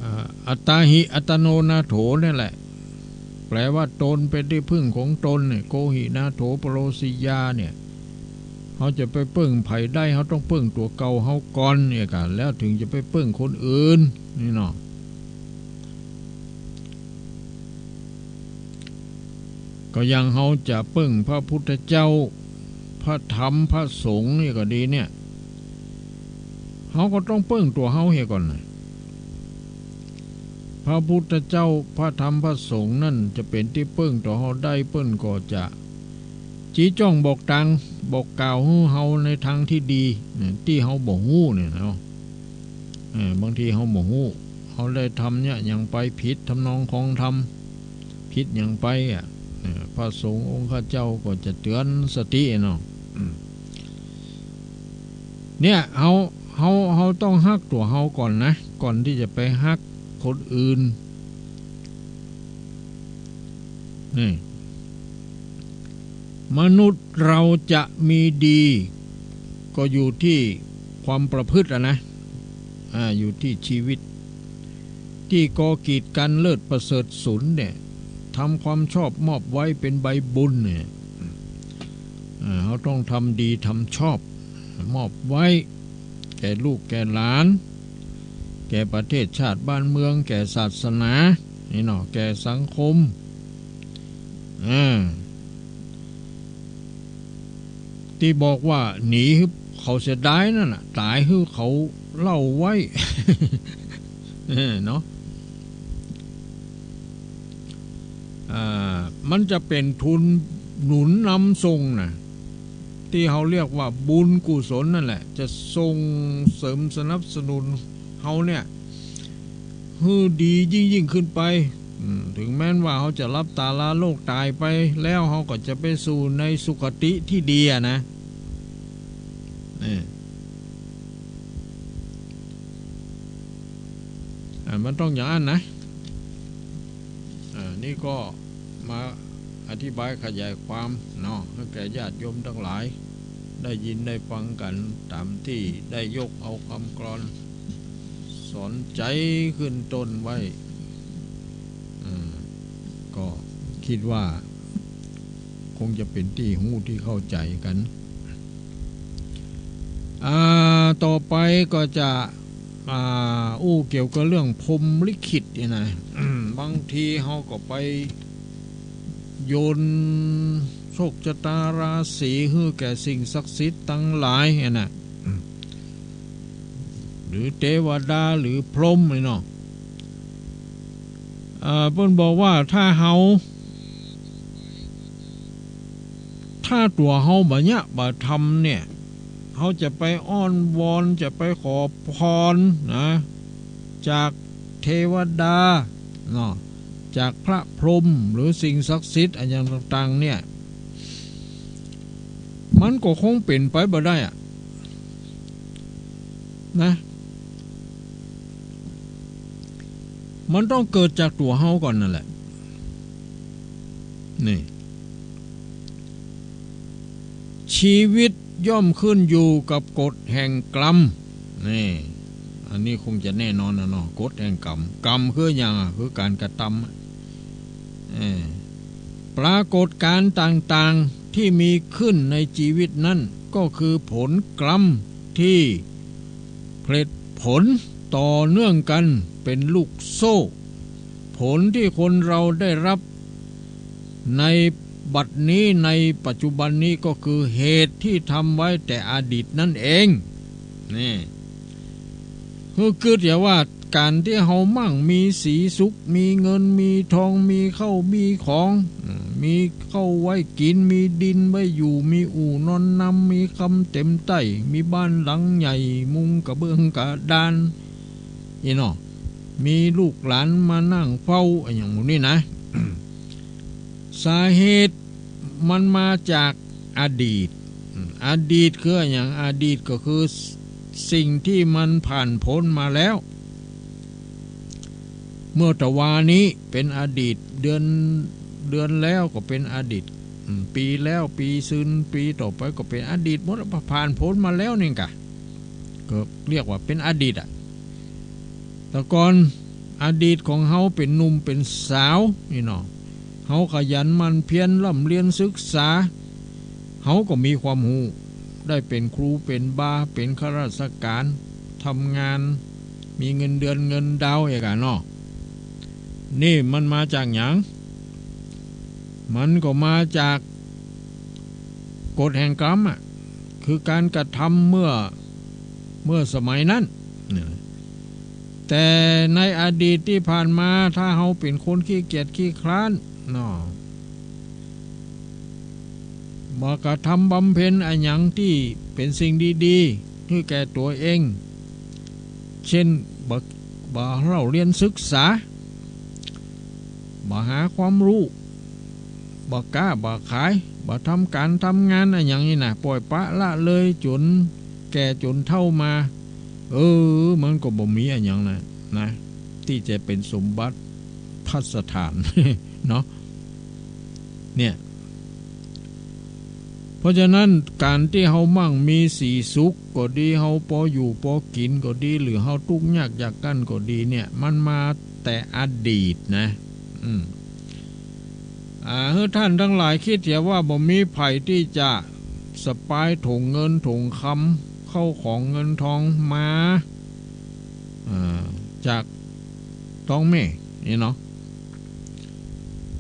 อ่า อัตตาหิ อัตตโน นาโถ เนี่ยแหละ แปลว่าตนเป๋นตี้พึ่งของตนเนี่ย โกหิ นาโถ ปโรสสิยา เนี่ย เฮาจะไปเปิ้งใผได้ เฮาต้องเปิ้งตั๋วเก่าเฮาก่อนเนี่ยก่ะ แล้วเถิงจะไปเปิ้งคนอื่น นี่เนาะ ก็อย่างเฮาจะเปิ้งพระพุทธเจ้า พระธรรม พระสงฆ์นี่ก็ดีเนี่ย เฮาก็ต้องเปิ้งตั๋วเฮาเหียก่อนน่ะ พระพุทธเจ้า พระธรรม พระสงฆ์นั่นจะเป๋นตี้เปิ้งตั๋วเฮาได้ เปิ้นก็จะ จี้จ้องบอกตาง บอกกล่าวหื้อเฮาในตางตี้ดี เนี่ย ตี้เฮาบ่ฮู้เนี่ยเนาะ เออ บางทีเฮาบ่ฮู้ เฮาได้ทำเนี่ยหยังไป ผิดทำนองคลองธรรม ผิดหยังไปอะ เออ พระสงฆ์องค์ข้าเจ้าก็จะเตื๋อนสติเนาะ อืม เนี่ย เฮา เฮา เฮาต้องฮักตั๋วเฮาก่อนนะ ก่อนตี้จะไปฮักคนอื่น นี่ มนุษย์เราจะมีดี ก็อยู่ตี้ความประพฤติอะนะ อ่า อยู่ตี้ชีวิต ตี้กอกีดกัณฑ์เลิศประเสริฐสุนเนี่ย ทำความชอบมอบไว้เป๋นใบบุญเนี่ย อ่า เฮาต้องทำดีทำชอบ มอบไว้แก่ลูกแก่หลาน แก่ประเทศชาติบ้านเมือง แก่ศาสนา นี่เนาะ แก่สังคม อ่า ตี้บอกว่าหนีหื้อเขาเสียดายนั่นน่ะ ต๋ายหื้อเขาเล่าไว้ เออ เนาะ อ่า มันจะเป๋นทุนหนุนนำส่งน่ะ ตี้เฮาเรียกว่าบุญกุศลนั่นแหละ จะส่งเสริมสนับสนุนเฮาเนี่ย หื้อดียิ่งๆ ขึ้นไป อืม เถิงแม้นว่าเฮาจะหลับต๋าลาโลกต๋ายไปแล้ว เฮาก็จะไปสู่ในสุคติตี้ดีอะนะ นี่ อ่า มันต้องอย่างนั้นนะ อ่า นี่ก็ มาอธิบายขยายความเนาะ หื้อแก่ญาติโยมตังหลายได้ยินได้ฟังกั๋น ต๋ามตี้ได้ยกเอากำกลอนสอนใจ๋ขึ้นต้นไว้ อ่า ก็กึ๊ดว่าคงจะเป๋นตี้ฮู้ตี้เข้าใจ๋กั๋น อ่า ต่อไปก็จะ อ่า อู้เกี่ยวกับเรื่องพรหมลิขิตนี่นะ บางทีเฮาก็ไปโยนโชคชะตาราศีหื้อแก่สิ่งศักดิ์สิทธิ์ตังหลายหั้นนะ หรือเตวดาหรือพรหมนี่เนาะ เอ่อ เปิ้นบอกว่าถ้าเฮา ถ้าตั๋วเฮาบ่เยียะบ่ทำเนี่ย เฮาจะไปอ้อนวอน จะไปขอพรนะ จากเตวดาเนาะ จากพระพรหมหรือสิ่งศักดิ์สิทธิ์อะหยังต่างๆ เนี่ย มันก็คงเป๋นไปบ่ได้อะ นะ มันต้องเกิดจากตั๋วเฮาก่อนนั่นแหละ นี่ ชีวิตย่อมขึ้นอยู่กับกฎแห่งกรรม นี่ อันนี้คงจะแน่นอนนะเนาะ กฎแห่งกรรม กรรมคือหยังอะ คือก๋านกระตำอะ เออ ปรากฏการณ์ต่างๆ ที่มีขึ้นในชีวิตนั้น ก็คือผลกรรมที่ผลิตผลต่อเนื่องกันเป๋นลูกโซ่ ผลที่คนเราได้รับในบัดนี้ ในปัจจุบันนี้ ก็คือเหตุที่ทำไว้แต่อดีตนั่นเอง นี่ หื้อกึ๊ดเหียว่าก๋านตี้เฮามั่งมีสีสุข มีเงินมีทอง มีข้าวมีของ อืม มีข้าวไว้กิ๋น มีดินไว้อยู่ มีอู่นอนนำ มีกำเต็มใต้ มีบ้านหลังใหญ่ มุงกระเบื้องกระดาน อี้เนาะ มีลูกหลานมานั่งเฝ้า อะหยังหมู่นี้นะ สาเหตุมันมาจากอดีต อืม อดีตคืออะหยัง อดีตก็คือสิ่งที่มันผ่านพ้นมาแล้ว เมื่อตะวานี้เป๋นอดีต เดือน เดือนแล้วก็เป๋นอดีต อืม ปี๋แล้ว ปี๋ซืน ปี๋ต่อไปก็เป๋นอดีตหมด ผ่านพ้นมาแล้วนี่กะ ก็เรียกว่าเป๋นอดีตอะ แต่ก่อนอดีตของเฮาเป๋นหนุ่มเป๋นสาวนี่เนาะ เฮาขยันหมั่นเพียรร่ำเรียนศึกษา เฮาก็มีความฮู้ ได้เป๋นครูเป๋นบา เป๋นข้าราชก๋าน ทำงาน มีเงินเดือนเงินดาวอย่างกั๋นเนาะ นี่มันมาจากหยัง มันก็มาจากกฎแห่งกรรมอะ คือก๋านกระทำเมื่อ เมื่อสมัยนั้น แต่ในอดีตตี้ผ่านมา ถ้าเฮาเป๋นคนขี้เกียจขี้คร้านเนาะ บ่กระทำบำเพ็ญอะหยังตี้เป๋นสิ่งดีๆ หื้อแก่ตั๋วเอง เช่น บ่ บ่เล่าเรียนศึกษา บ่หาความฮู้ บ่ก๊าบ่ขาย บ่ทำก๋านทำงานอะหยังนี่นะ ป่อยปละละเลยจ๋นแก่จ๋นเฒ่ามา เออ มันก็บ่มีอะหยังนะ นะ ตี้จะเป๋นสมบัติพัสถาน เนาะ เนี่ย เพราะฉะนั้นก๋านตี้เฮามั่งมีสีสุขก็ดี เฮาปออยู่ปอกิ๋นก็ดี หรือเฮาตุ๊กข์ยากยากจนก็ดีเนี่ย มันมาแต่อดีตนะ อืม อ่า หื้อต้านตังหลายกึ๊ดเหียว่าบ่มีใผตี้จะสะปายถุงเงินถุงคำ เข้าของเงินทองมา อ่า จากต๊องแม่นี่เนาะ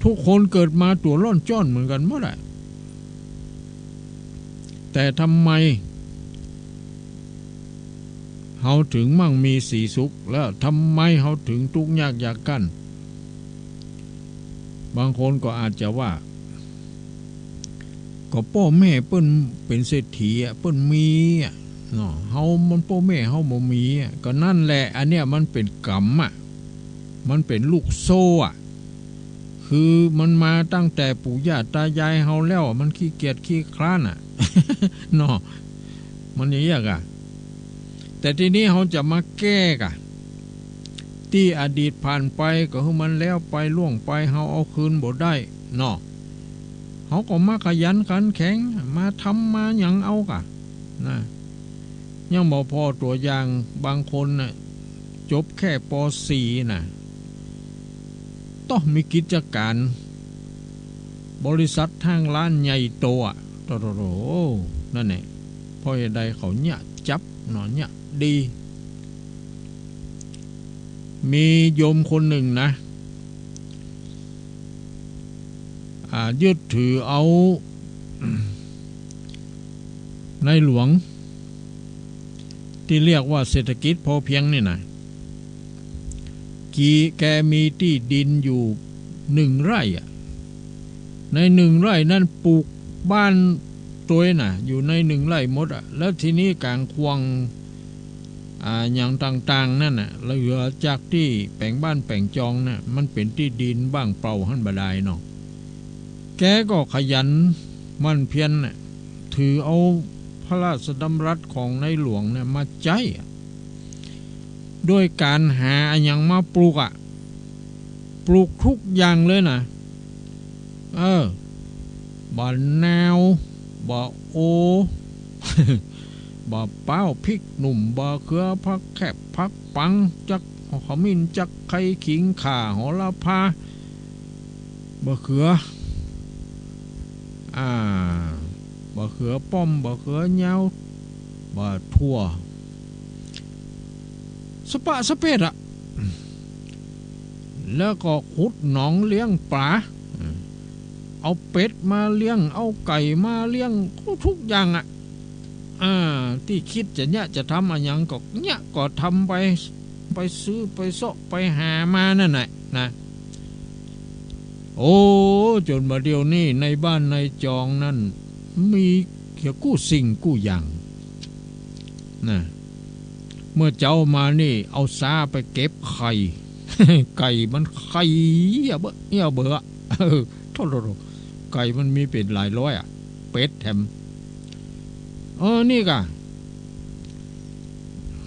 ทุกคนเกิดมาตั๋วล่อนจ้อนเหมือนกั๋นหมดอะ แต่ทำไมเฮาเถิงมั่งมีสีสุข แล้วทำไมเฮาเถิงตุ๊กข์ยากยากจน บางคนก็อาจจะว่า ก็ป้อแม่เปิ้นเป๋นเศรษฐีอะ เปิ้นมีอะ เนาะ เฮามันป้อแม่เฮาบ่มีอะ ก็นั่นแหละ อันเนี้ยมันเป๋นกรรมอะ มันเป๋นลูกโซ่อะ คือมันมาตั้งแต่ปู่ย่าตายายเฮาแล้วอะ มันขี้เกียจขี้คร้านอะ เนาะ มันอย่างเงี้ยกะ แต่ทีนี้เฮาจะมาแก้กะ ตี้อดีตผ่านไปก็หื้อมันแล้วไปล่วงไป เฮาเอาคืนบ่ได้ เนาะ เขาก็มาขยันขันแข็ง มาทำมาหยังเอาก่ะ นะ ยังบ่ปอตั๋วอย่าง บางคนน่ะ จบแค่ ป.สี่ น่ะ ต้องมีกิจก๋าน บริษัทห้างร้านใหญ่โตอะ โตๆๆ นั่นแหละ เพราะเหตุใดเขาเยียะจั๊บเนาะ เยียะดี มีโยมคนนึ่งนะ อ่า ยึดถือเอา ในหลวง ตี้เรียกว่าเศรษฐกิจพอเพียงนี่นะ กี แกมีตี้ดินอยู่หนึ่งไร่อะ ในหนึ่งไร่นั้นปลูกบ้านตวยน่ะ อยู่ในหนึ่งไร่หมดอะ แล้วทีนี้ก๋างข่วง อ่า อย่างต่างๆ นั่นน่ะ เหลือจากตี้แป๋งบ้านแป๋งจองน่ะ มันเป๋นตี้ดินว่างเปล่าหั้นบ่ดายเนาะ แกก็ขยันหมั่นเพียรน่ะ ถือเอาพระราชดำรัสของในหลวงเนี่ยมาใจ๊อะ โดยก๋านหาอะหยังมาปลูกอะ ปลูกทุกอย่างเลยนะ เออ บ่าแนว บ่าโอ บ่าป๊าว พริกหนุ่ม บ่าเขือ ผักแคบ ผักปัง จักขมิ้น จักไคร้ ขิง ข่า โหระพา บ่าเขือ อ่า บ่าเขือป้อม บ่าเขือยาว บ่าถั่ว สะปะสะเปดอะ แล้วก็ขุดหนองเลี้ยงป๋า เอาเป็ดมาเลี้ยง เอาไก่มาเลี้ยง ทุกอย่างอะ อ่า ตี้กึ๊ดจะเยียะจะทำอะหยังก็เยียะก็ทำไป ไปซื้อไปเซาะไปหามานั่นแหละนะ โอ้ จ๋นบ่าเดี่ยวนี้ในบ้านในจองนั้น มีเกือบกู้สิ่งกู้อย่างนะ เมื่อเจ๊ามานี่ เอาซ้าไปเก็บไข่ ไก่มันไข่เยียะเบ้อเยียะเบ้ออะ เออ โถ่ๆๆ ไก่มันมีเป๋นหลายร้อยอะ เป็ดแถม เออ นี่ก่ะ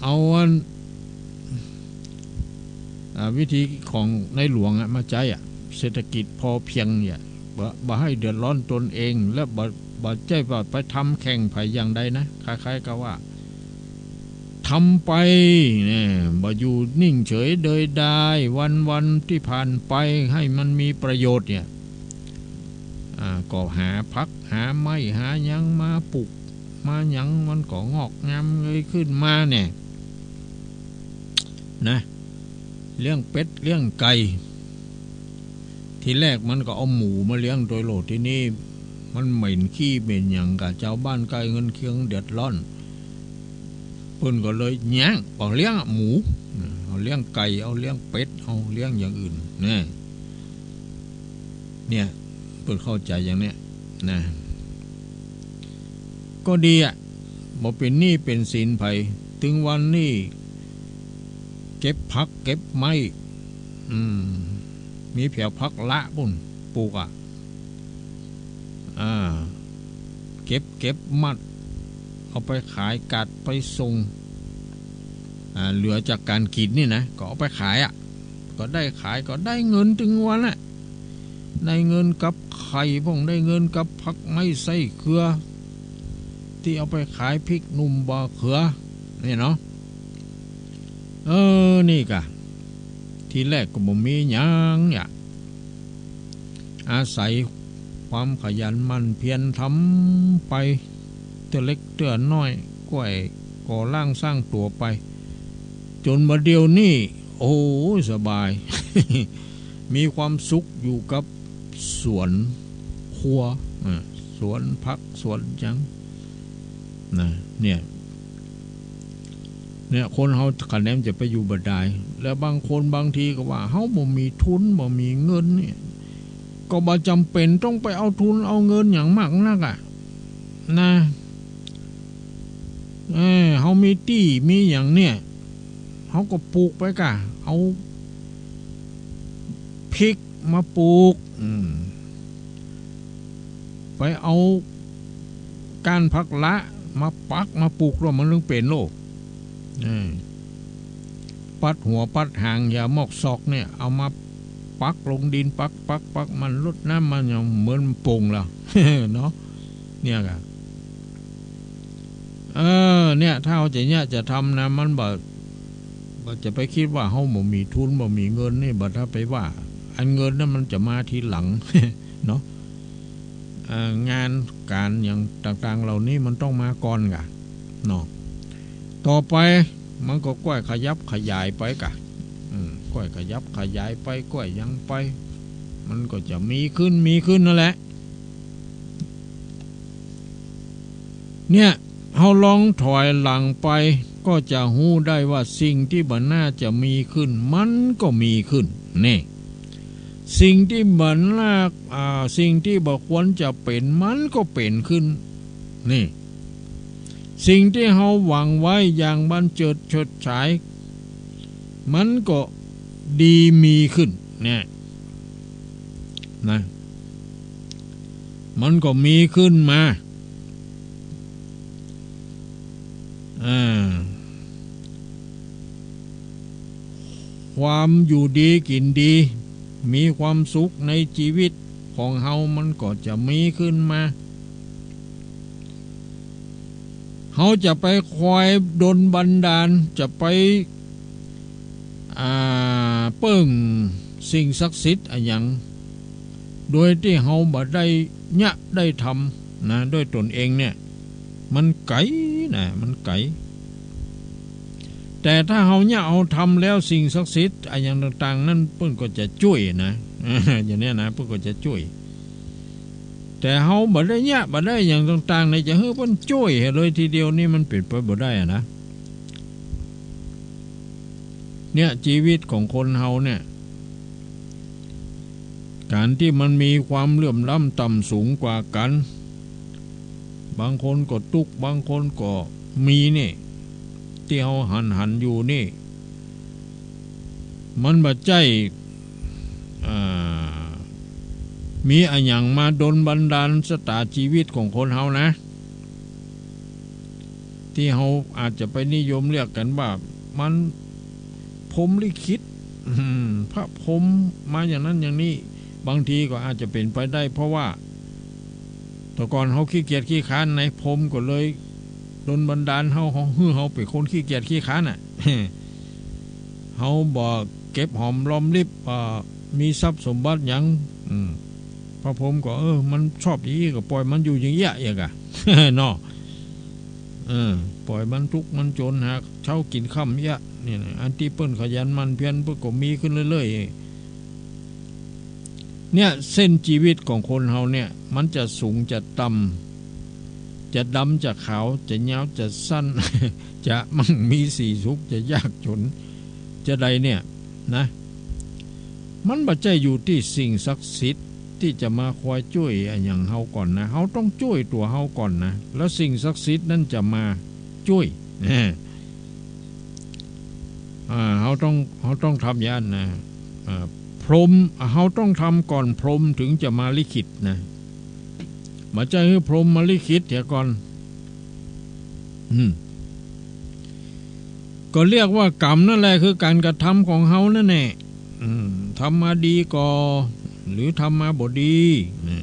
เอาอัน อ่า วิธีของในหลวงอะมาใจ๊อะ เศรษฐกิจพอเพียงเนี่ย บ่ บ่หื้อเดือดร้อนตนเอง และบ่ บ่ใจ้ว่าไปทำแข่งใผอย่างใดนะ คล้ายๆ กับว่า ทำไปเนี่ย บ่อยู่นิ่งเฉยเดียวดาย วันๆ ตี้ผ่านไปหื้อมันมีประโยชน์เนี่ย อ่า ก็หาผัก หาไม้ หาหยังมาปลูก มาหยังมันก็งอกงามเงยขึ้นมาเนี่ย นะ เลี้ยงเป็ด เลี้ยงไก่ ทีแรกมันก็เอาหมูมาเลี้ยงโตยโลด ทีนี้มันเหม็นขี้เหม็นหยังก่ะ จาวบ้านใก้เฮือนเคียงเดือดร้อน เปิ้นก็เลยแย้ง บ่เลี้ยงอะหมู เอาเลี้ยงไก่ เอาเลี้ยงเป็ด เอาเลี้ยงอย่างอื่น เนี่ย เนี่ย เปิ้นเข้าใจ๋อย่างเนี้ย นะ ก็ดีอะ บ่เป๋นหนี้เป๋นสินใผ ตึงวันนี้ เก็บผักเก็บไม้ อืม มีแผวผักละปู้น ปลูกอะ อ่า เก็บ เก็บมัด เอาไปขาย กาดไปส่ง อ่า เหลือจากก๋านกิ๋นนี่นะ ก็เอาไปขายอะ ก็ได้ขาย ก็ได้เงินตึงวันอะ ได้เงินกับไข่พ่อง ได้เงินกับผักไม้ไส้เกือ ตี้เอาไปขาย พริกหนุ่ม บ่าเขือ เนี่ยเนาะ เออ นี่ก่ะ ทีแรกก็บ่มีหยังเนี่ย อาศัยความขยันหมั่นเพียรทำไป เตื้อเล็กเตื้อน้อย ก้อยก่อร่างสร้างตั๋วไป จ๋นบ่าเดี่ยวนี้ โอ้โห สบาย มีความสุขอยู่กับสวนครัว อ่า สวนผัก สวนหยัง นะ เนี่ย เนี่ย คนเฮาคะแนนจะไปอยู่บ่ดาย แล้วบางคนบางทีก็ว่า เฮาบ่มีทุน บ่มีเงินเนี่ย ก็บ่จ๋ำเป๋นต้องไปเอาทุนเอาเงินหยังมากนักอะ นะ เออ เฮามีตี้มีหยังเนี่ย เฮาก็ปลูกไปก่ะ เอาพริกมาปลูก อืม ไปเอาก้านผักละมาปักมาปลูก แล้วมันเถิงเป๋นโลก เออ ปัดหัวปัดหาง ยามอกซอกเนี่ย เอามา ปักลงดิน ปัก ปัก ปัก มันรดน้ำ มันยังเหมือนมันป่งแล้ว เนาะ เนี่ยกะ เออ เนี่ย ถ้าเฮาจะเยียะจะทำนะ มันบ่ บ่จะไปกึ๊ดว่าเฮาบ่มีทุน บ่มีเงินนี่ บ่ ถ้าไปว่า อันเงินนั้นมันจะมาทีหลัง เนาะ เอ่อ งานก๋านอย่างต่างๆ เหล่านี้มันต้องมาก่อนกะ เนาะ ต่อไปมันก็ก้อยขยับขยายไปกะ อืม ก้อยขยับขยายไป ก้อยหยังไป มันก็จะมีขึ้น มีขึ้นนั่นแหละ เนี่ย เฮาลองถอยหลังไป ก็จะฮู้ได้ว่าสิ่งตี้บ่น่าจะมีขึ้น มันก็มีขึ้น นี่ สิ่งตี้บ่น่า อ่า สิ่งตี้บ่ควรจะเป๋น มันก็เป๋นขึ้น นี่ สิ่งตี้เฮาหวังไว้อย่างบันเจิดเฉิดฉาย มันก็ดีมีขึ้น เนี่ย นะ มันก็มีขึ้นมา อ่า ความอยู่ดีกิ๋นดี มีความสุขในจีวิตของเฮา มันก็จะมีขึ้นมา เฮาจะไปคอยดลบันดาล จะไป อ่า เปิ้งสิ่งศักดิ์สิทธิ์อะหยัง โดยตี้เฮาบ่ได้เยียะได้ทำนะ ด้วยตนเองเนี่ย มันไก๋นะ มันไก๋ แต่ถ้าเฮาเยียะเฮาทำแล้ว สิ่งศักดิ์สิทธิ์อะหยังต่างๆ นั้นเปิ้นก็จะจ้วยนะ อย่างเนี้ยนะ เปิ้นก็จะจ้วย แต่เฮาบ่ได้เยียะ บ่ได้อะหยังต่างๆ เนี่ย จะหื้อเปิ้นจ้วยหื้อเลยทีเดียวนี่ มันเป๋นไปบ่ได้อะนะ เนี่ย จีวิตของคนเฮาเนี่ย ก๋านตี้มันมีความเหลื่อมล้ำต่ำสูงกว่ากั๋น บางคนก็ตุ๊กข์ บางคนก็มีนี่ ตี้เฮาหันๆ อยู่นี่ มันบ่ใจ้ อ่า มีอะหยังมาดลบันดาลชะต๋าจีวิตของคนเฮานะ ตี้เฮาอาจจะไปนิยมเรียกกั๋นว่ามันพรหมลิขิต อืม พระพรหมมาอย่างนั้นอย่างนี้ บางทีก็อาจจะเป๋นไปได้ เพราะว่าแต่ก่อนเฮาขี้เกียจขี้คร้าน นายพรหมก็เลยดลบันดาลเฮา เฮา หื้อเฮาเป๋นคนขี้เกียจขี้คร้านน่ะ เฮาบ่เก็บหอมรอมริบ เอ่อ มีทรัพย์สมบัติหยัง อืม พระพรหมก็ เออ มันชอบอย่างอี้ก็ปล่อยมันอยู่อย่างเอี้ย อย่างกะ เนาะ เออ ปล่อยมันตุ๊กข์มันจ๋น หาเช้ากิ๋นค่ำเอี้ย เนี่ยนะ อันตี้เปิ้นขยันหมั่นเพียร เปิ้นก็มีขึ้นเรื่อยๆ เนี่ย เส้นจีวิตของคนเฮาเนี่ย มันจะสูงจะต่ำ จะดำจะขาว จะยาวจะสั้น จะมั่งมีสีสุข จะยากจ๋น จะใดเนี่ยนะ มันบ่ใจ้อยู่ตี้สิ่งศักดิ์สิทธิ์ตี้จะมาคอยจ้วยอะหยังเฮาก่อนนะ เฮาต้องจ้วยตั๋วเฮาก่อนนะ แล้วสิ่งศักดิ์สิทธิ์นั้นจะมาจ้วย อ่า เฮาต้อง เฮาต้องทำอย่างนั้นนะ อ่า พรหม เฮาต้องทำก่อนพรหมถึงจะมาลิขิตนะ บ่ใจ้หื้อพรหมมาลิขิตเหียก่อน อืม ก็เรียกว่ากรรมนั่นแหละ คือก๋านกระทำของเฮานั่นแหละ อืม ทำมาดีก่อ หรือทำมาบ่ดี นะ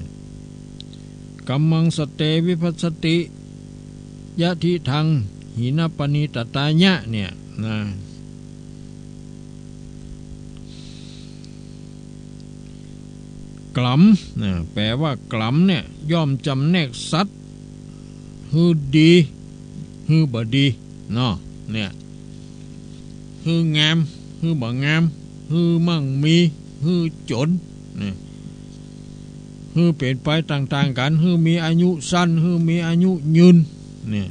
กัมมัง สัตเต วิภัชชติ ยะทิฏฐัง หินปะนีตตายะ เนี่ยนะ กรรม นะ แปลว่ากรรมเนี่ย ย่อมจำแนกสัตว์ หื้อดี หื้อบ่ดี เนาะ เนี่ย หื้องาม หื้อบ่งาม หื้อมั่งมี หื้อจ๋น เนี่ย หื้อเป๋นไปต่างๆ กั๋น หื้อมีอายุสั้น หื้อมีอายุยืน เนี่ย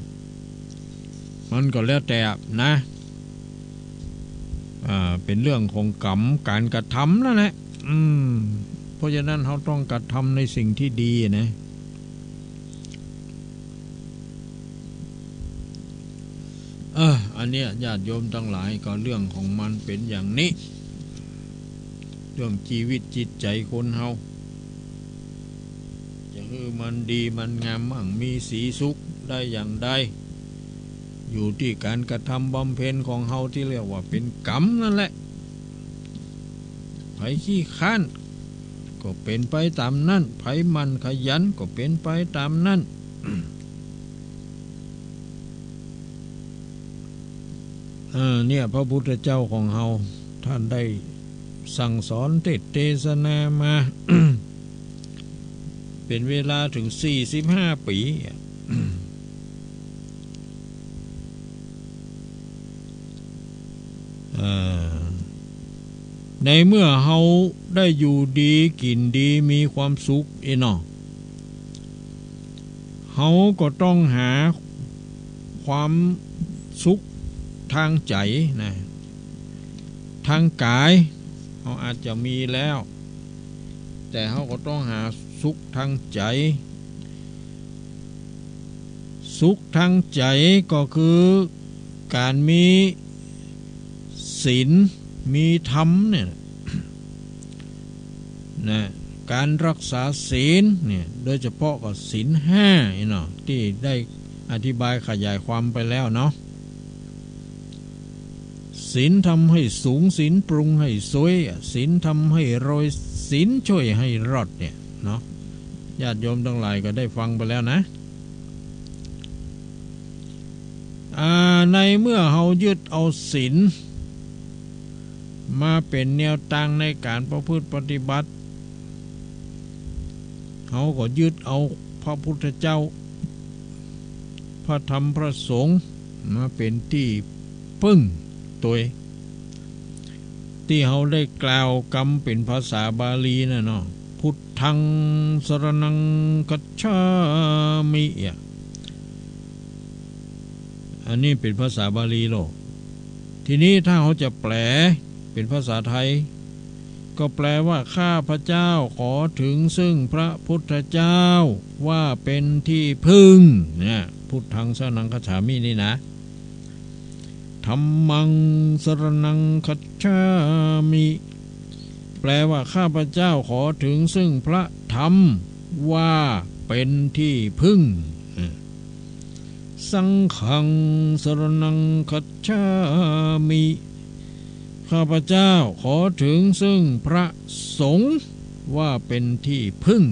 มันก็แล้วแต่นะ อ่า เป๋นเรื่องของกรรม ก๋านกระทำนั่นแหละ อืม เพราะฉะนั้นเฮาต้องกระทำในสิ่งตี้ดีนะ เออ อันเนี้ยญาติโยมตังหลาย ก็เรื่องของมันเป๋นอย่างนี้ เรื่องจีวิตจิตใจ๋คนเฮา จะหื้อมันดีมันงามมั่งมีสีสุขได้อย่างใด อยู่ตี้ก๋านกระทำบำเพ็ญของเฮาตี้เรียกว่าเป๋นกรรมนั่นแหละ ใผขี้คร้าน ก็เป๋นไปต๋ามนั้น ใผหมั่นขยัน ก็เป๋นไปต๋ามนั้น เออ เนี่ย พระพุทธเจ้าของเฮา ท่านได้สั่งสอนเตสน์เตสนามา เป๋นเวลาเถิงสี่สิบห้าปี๋อะ เอ่อ ในเมื่อเฮาได้อยู่ดีกิ๋นดีมีความสุขอี้เนาะ เฮาก็ต้องหาความสุขตางใจ๋นะ ตางก๋ายเฮาอาจจะมีแล้ว แต่เฮาก็ต้องหาสุขตางใจ๋ สุขตางใจ๋ก็คือก๋านมีศีล มีธรรมเนี่ยนะ ก๋านรักษาศีลเนี่ย โดยเฉพาะก็ศีลห้านี่เนาะ ตี้ได้อธิบายขยายความไปแล้วเนาะ ศีลทำให้สูง ศีลปรุงให้สวย ศีลทำให้รวย ศีลช่วยให้รอดเนี่ยเนาะ ญาติโยมตังหลายก็ได้ฟังไปแล้วนะ อ่า ในเมื่อเฮายึดเอาศีลมาเป๋นแนวตางในก๋านประพฤติปฏิบัติ เฮาก็ยึดเอาพระพุทธเจ้า พระธรรมพระสงฆ์มาเป๋นตี้เปิ้งตวย ตี้เฮาได้กล่าวกำเป๋นภาษาบาลีน่ะเนาะ พุทธังสรณังคัจฉามิอะ อันนี้เป๋นภาษาบาลีโลก ทีนี้ถ้าเฮาจะแปลเป๋นภาษาไทย ก็แปลว่า ข้าพเจ้าขอถึงซึ่งพระพุทธเจ้าว่าเป๋นที่พึ่ง เนี่ย พุทธังสรณังคัจฉามินี่นะ ธัมมังสรณังคัจฉามิ แปลว่า ข้าพเจ้าขอถึงซึ่งพระธรรมว่าเป๋นที่พึ่ง สังฆังสรณังคัจฉามิ ข้าพเจ้าขอถึงซึ่งพระสงฆ์ว่าเป๋นที่พึ่ง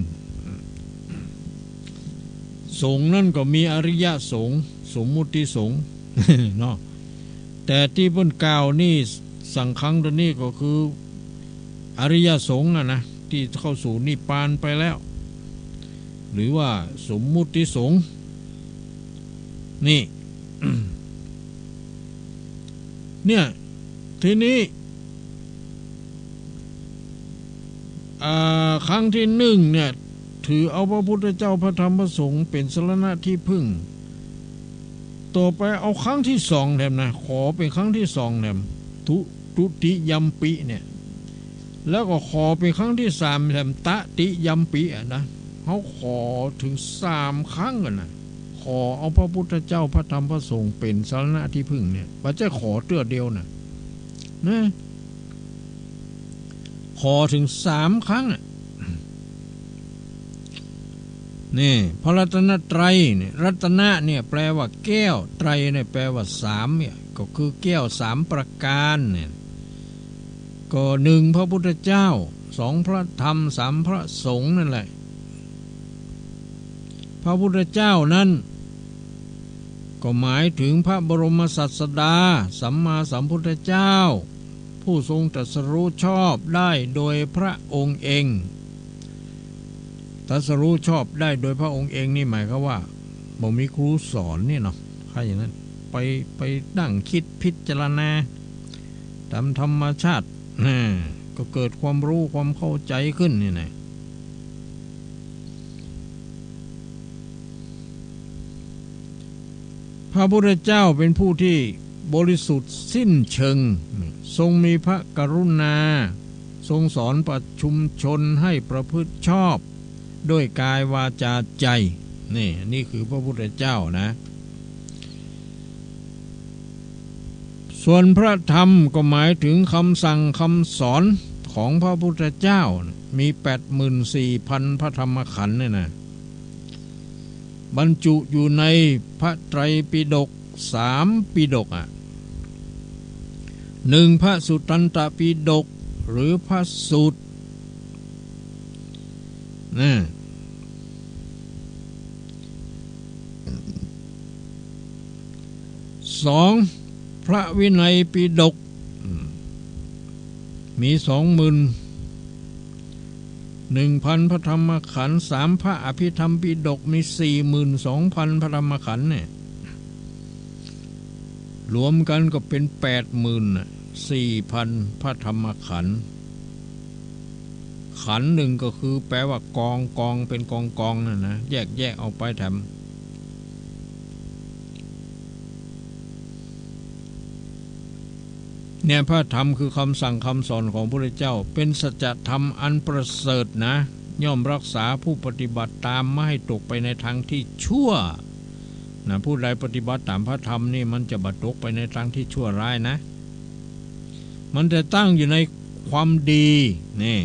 สงฆ์นั่นก็มีอริยสงฆ์ สมมุติสงฆ์ เนาะ แต่ตี้เปิ้นกล่าวนี่ สังฆังตัวนี้ก็คืออริยสงฆ์อะนะ ตี้เข้าสู่นิพพานไปแล้ว หรือว่าสมมุติสงฆ์ นี่ เนี่ย ทีนี้ อ่า ครั้งตี้นึ่งเนี่ย ถือเอาพระพุทธเจ้า พระธรรม พระสงฆ์เป๋นสรณะตี้พึ่ง ต่อไปเอาครั้งตี้สองแถมนะ ขอเป๋นครั้งตี้สองแถม ทุ ทุติยัมปิเนี่ย แล้วก็ขอเป๋นครั้งตี้สามแถม ตติยัมปิอะนะ เฮาขอเถิงสามครั้งกั๋นนะ ขอเอาพระพุทธเจ้า พระธรรม พระสงฆ์เป๋นสรณะตี้พึ่งเนี่ย บ่ใจ้ขอเตื้อเดียวนะ นะ ขอเถิงสามครั้งอะ นี่ พระรัตนตรัยเนี่ย รัตนะเนี่ยแปลว่าแก้ว ไตรเนี่ยแปลว่าสามเนี่ย ก็คือแก้วสามประก๋านเนี่ย ก็หนึ่งพระพุทธเจ้า สองพระธรรม สามพระสงฆ์นั่นแหละ พระพุทธเจ้านั้น ก็หมายถึงพระบรมศาสดา สัมมาสัมพุทธเจ้า ผู้ทรงตรัสรู้ชอบได้โดยพระองค์เอง ตรัสรู้ชอบได้โดยพระองค์เองนี่หมายความว่า บ่มีครูสอนนี่เนาะ ถ้าอย่างนั้น ไป ไปนั่งกึ๊ดพิจารณาต๋ามธรรมชาติ นะ ก็เกิดความรู้ความเข้าใจ๋ขึ้นนี่นะ พระพุทธเจ้าเป๋นผู้ตี้บริสุทธิ์สิ้นเชิง ทรงมีพระกรุณา ทรงสอนประชุมชนให้ประพฤติชอบด้วยกายวาจาใจ๋ นี่ นี่คือพระพุทธเจ้านะ ส่วนพระธรรมก็หมายถึงคำสั่งคำสอนของพระพุทธเจ้า มีแปดหมื่นสี่พันพระธรรมขันธ์เนี่ยนะ บรรจุอยู่ในพระไตรปิฎกสามปิฎกอะ หนึ่งพระสุตตันตปิฎก หรือพระสูตร นะ สอง พระวินัยปิฎก อืม มีสองหมื่นหนึ่งพันพระธรรมขันธ์ สาม พระอภิธรรมปิฎก มีสี่หมื่นสองพันพระธรรมขันธ์เนี่ย รวมกันก็เป็นแปดหมื่นสี่พันพระธรรมขันธ์ ขันธ์หนึ่งก็คือแปลว่ากอง กองเป็นกองๆ นั่นนะ แยกๆ ออกไปแถม เนี่ย พระธรรมคือคำสั่งคำสอนของพระพุทธเจ้า เป็นสัจธรรมอันประเสริฐนะ ย่อมรักษาผู้ปฏิบัติตามไม่ให้ตกไปในทางที่ชั่ว นะ ผู้ใดปฏิบัติตามพระธรรมนี่มันจะบ่ตกไปในทางที่ชั่วร้ายนะ มันจะตั้งอยู่ในความดี นี่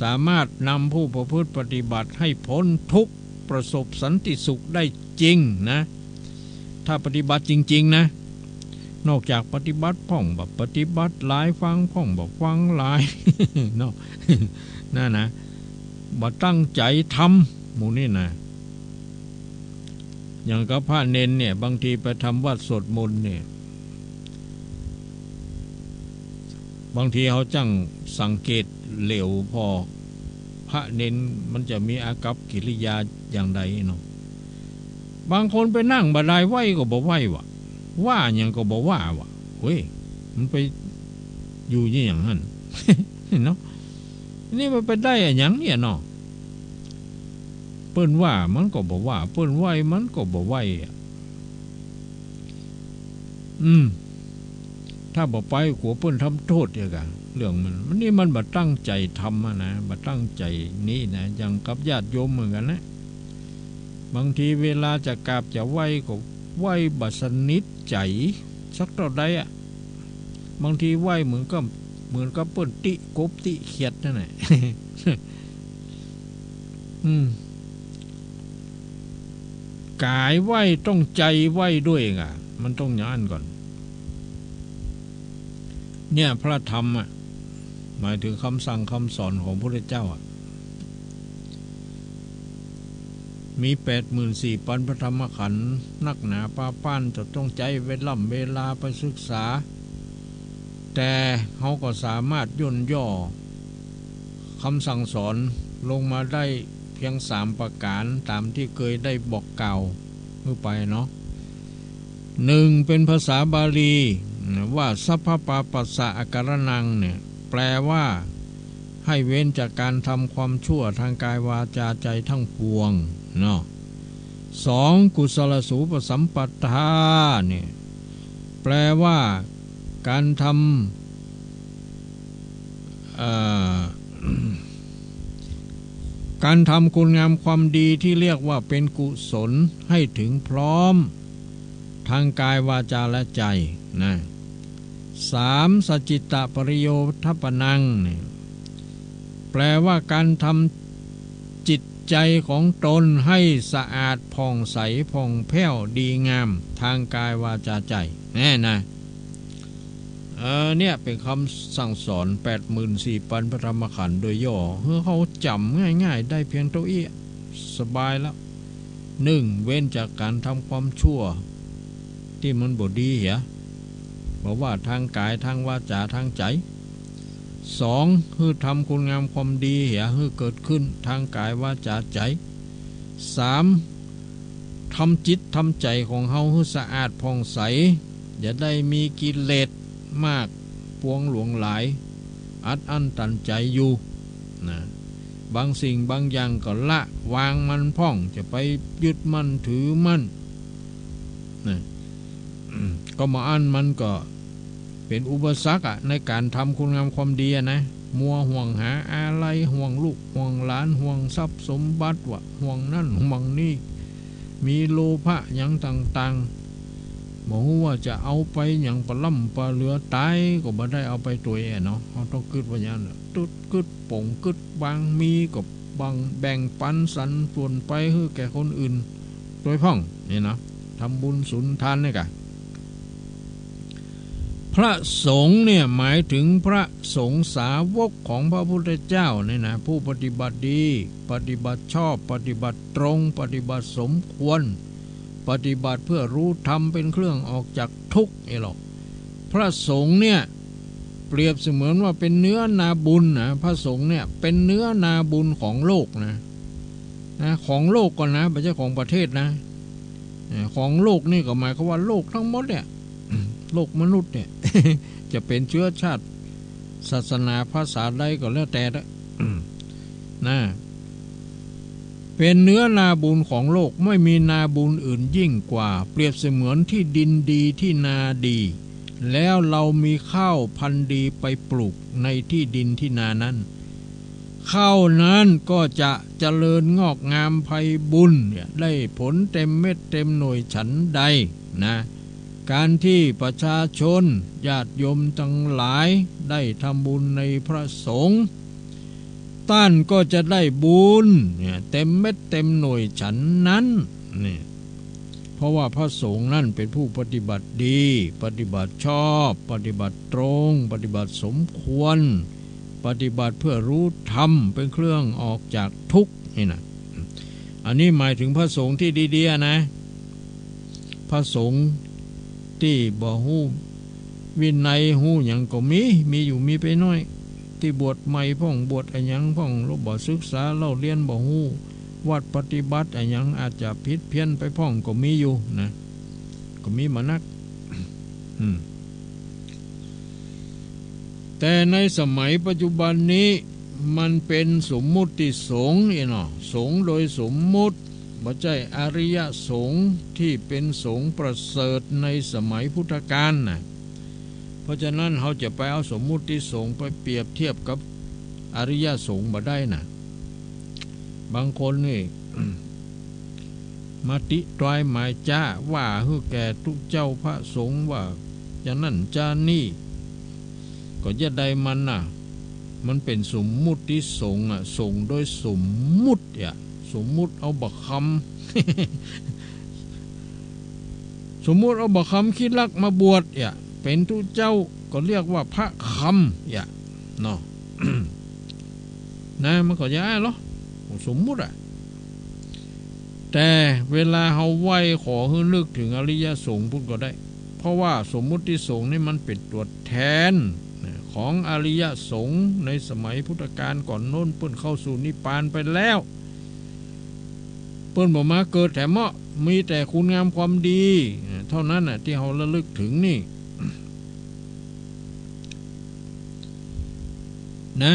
สามารถนำผู้ประพฤติปฏิบัติให้พ้นทุกข์ ประสบสันติสุขได้จริงนะ ถ้าปฏิบัติจริงๆ นะ นอกจากปฏิบัติพ่องบ่ปฏิบัติหลาย ฟังพ่องบ่ฟังหลาย เนาะ นั่นนะ บ่ตั้งใจ๋ทำ หมู่นี่นะ อย่างกับพระเณรเนี่ย บางทีไปทำวัตรสวดมนต์เนี่ย บางทีเฮาจั้งสังเกตเหลียวผ่อ พระเณรมันจะมีอากัปกิริยาอย่างใดเนาะ บางคนไปนั่งบ่ได้ ไหว้ก็บ่ไหว้วะ ว่าหยังก็บ่ว่าวะ เฮ้ย มันไปอยู่อย่างหั้น เนาะ นี่มันไปได้อะหยังเนี่ยเนาะ เปิ้นว่ามันก็บ่ว่า เปิ้นไหว้มันก็บ่ไหว้อะ อืม ถ้าบ่ไปกั๋วเปิ้นทำโต้ษเหียก่ะ เรื่องมัน มันนี่มันบ่ตั้งใจ๋ทำอะนะ บ่ตั้งใจ๋นี่นะ อย่างกับญาติโยมเหมือนกั๋นนะ บางทีเวลาจะกราบจะไหว้ก็ไหว้บ่สนิทใจ๋สักเต้าใดอะ บางทีไหว้เหมือนกับ เหมือนกับเปิ้นติกบติเขียดนั่นแหละ อืม ก๋ายไหว้ต้องใจ๋ไหว้ด้วยก่ะ มันต้องอย่างนั้นก่อน เนี่ยพระธรรมอะ หมายถึงคำสั่งคำสอนของพระพุทธเจ้าอะ มีแปดหมื่นสี่ปันพระธรรมขันธ์ นักหนาปาป้าน จะต้องใจ๊เวล่ำเวลาไปศึกษา แต่เฮาก็สามารถย่นย่อคำสั่งสอนลงมาได้เพียงสามประก๋าน ต๋ามตี้เกยได้บอกกล่าวหื้อไปเนาะ หนึ่ง เป๋นภาษาบาลีว่า สัพพะปาปัสสะอะการะณัง เนี่ย แปลว่า ให้เว้นจากก๋านทำความชั่วตางก๋ายวาจ๋าใจ๋ตังปวง เนาะ สอง กุศลสูปสัมปทา เนี่ย แปลว่า ก๋านทำ เอ่อ ก๋านทำคุณงามความดีตี้เรียกว่าเป๋นกุศลให้เถิงพร้อม ตางก๋ายวาจ๋าและใจ๋ นะ สาม สัจจิตตะปริโยทัปปะนัง เนี่ย แปลว่าก๋านทำจิตใจ๋ของตนให้สะอาดผ่องใสผ่องแผ้วดีงามตางก๋ายวาจ๋าใจ๋ แน่นะ เออ เนี่ยเป๋นคำสั่งสอนแปดหมื่นสี่ปันพระธรรมขันธ์โดยย่อ หื้อเฮาจ๋ำง่ายๆ ได้เพียงเต้าอี้ สบายแล้ว หนึ่ง เว้นจากก๋านทำความชั่วตี้มันบ่ดีเหีย บ่ว่าตางก๋าย ตางวาจ๋า ตางใจ๋ สอง หื้อทำคุณงามความดีเหีย หื้อเกิดขึ้นตางก๋ายวาจ๋าใจ๋ สาม ทำจิตทำใจ๋ของเฮาหื้อสะอาดผ่องใส อย่าได้มีกิเลสมากปวงหลวงหลาย อัดอั้นตันใจ๋อยู่ นะ บางสิ่งบางอย่างก็ละวางมันพ่อง จะไปยึดมั่นถือมั่น นะ ก็บ่อั้นมันก็เป๋นอุปสรรคอะ ในก๋านทำคุณงามความดีอะนะ มัวห่วงหาอาลัย ห่วงลูก ห่วงหลาน ห่วงทรัพย์สมบัติวะ ห่วงนั่น ห่วงนี่ มีโลภะหยังต่างๆ บ่ฮู้ว่าจะเอาไปหยังปะล้ำปะเหลือ ต๋ายก็บ่ได้เอาไปตวยอะเนาะ เฮาต้องกึ๊ดว่าอย่างนั้น กึ๊ด กึ๊ดป๋ง กึ๊ดวาง มีก็บัง แบ่งปันสรรส่วนไปหื้อแก่คนอื่น ตวยพ่อง นี่นะ ทำบุญสุนทานนี่ก่ะ พ พระสงฆ์เนี่ยหมายถึงพระสงฆ์สาวกของพระพุทธเจ้าเนี่ยนะ ผู้ปฏิบัติดี ปฏิบัติชอบ ปฏิบัติตรง ปฏิบัติสมควร ปฏิบัติเพื่อรู้ธรรมเป็นเครื่องออกจากทุกข์นี่หรอก พระสงฆ์เนี่ยเปรียบเสมือนว่าเป็นเนื้อนาบุญนะ พระสงฆ์เนี่ยเป็นเนื้อนาบุญของโลกนะ นะ ของโลกก่อนนะ ไม่ใช่ของประเทศนะ เอ่อ ของโลกนี่ก็หมายความว่าโลกทั้งหมดเนี่ย โลกมนุษย์เนี่ย จะเป็นเชื้อชาติ ศาสนาภาษาใดก็แล้วแต่นะ นะ เป็นเนื้อนาบุญของโลก ไม่มีนาบุญอื่นยิ่งกว่า เปรียบเสมือนที่ดินดีที่นาดี แล้วเรามีข้าวพันธุ์ดีไปปลูกในที่ดินที่นานั้น ข้าวนั้นก็จะเจริญงอกงามไพบูลย์เนี่ย ได้ผลเต็มเม็ดเต็มหน่วยฉันใดนะ การที่ประชาชนญาติโยมทั้งหลายได้ทำบุญในพระสงฆ์ ต้านก็จะได้บุญเนี่ยเต็มเม็ดเต็มหน่วยฉันนั้นเนี่ย เพราะว่าพระสงฆ์นั่นเป็นผู้ปฏิบัติดี ปฏิบัติชอบ ปฏิบัติตรง ปฏิบัติสมควร ปฏิบัติเพื่อรู้ธรรมเป็นเครื่องออกจากทุกข์นี่นะ อันนี้หมายถึงพระสงฆ์ที่ดีๆ นะ พระสงฆ์ตี้บ่ฮู้วินัยฮู้หยังก็มี มีอยู่มีไปน้อย ตี้บวชใหม่พ่อง บวชอะหยังพ่อง แล้วบ่ศึกษาเล่าเรียน บ่ฮู้วัดปฏิบัติอะหยัง อาจจะผิดเพี้ยนไปพ่องก็มีอยู่นะ ก็มีมานัก อืม แต่ในสมัยปัจจุบันนี้ มันเป็นสมมุติสงฆ์เนาะ สงฆ์โดยสมมุติ บ่ใจ้อริยสงฆ์ที่เป็นสงฆ์ประเสริฐในสมัยพุทธกาลน่ะ เพราะฉะนั้นเฮาจะไปเอาสมมุติสงฆ์ไปเปรียบเทียบกับอริยสงฆ์บ่ได้น่ะ บางคนนี่ มาติตรายหมายจ๊ะ ว่าหื้อแก่ตุ๊เจ้าพระสงฆ์ว่าจะนั่นจะนี่ ก็จะใดมันน่ะ มันเป็นสมมุติสงฆ์อะ สงฆ์โดยสมมุติอะ สมมุติเอาบ่าคำ สมมุติเอาบ่าคำขี้ลักมาบวชอะ เป็นตุ๊เจ้าก็เรียกว่าพระคำอะเนาะ นะ มันก็จะอ้ายเหรอ สมมุติอะ แต่เวลาเฮาไหว้ขอหื้อนึกถึงอริยสงฆ์พุ้นก็ได้ เพราะว่าสมมุติสงฆ์นี่มันเป็นตั๋วแทนนะ ของอริยสงฆ์ในสมัยพุทธกาลก่อนโน้น เปิ้นเข้าสู่นิพพานไปแล้ว เปิ้นบ่มาเกิดแถมเนาะ มีแต่คุณงามความดีเท่านั้นน่ะ ตี้เฮาระลึกถึงนี่ นะ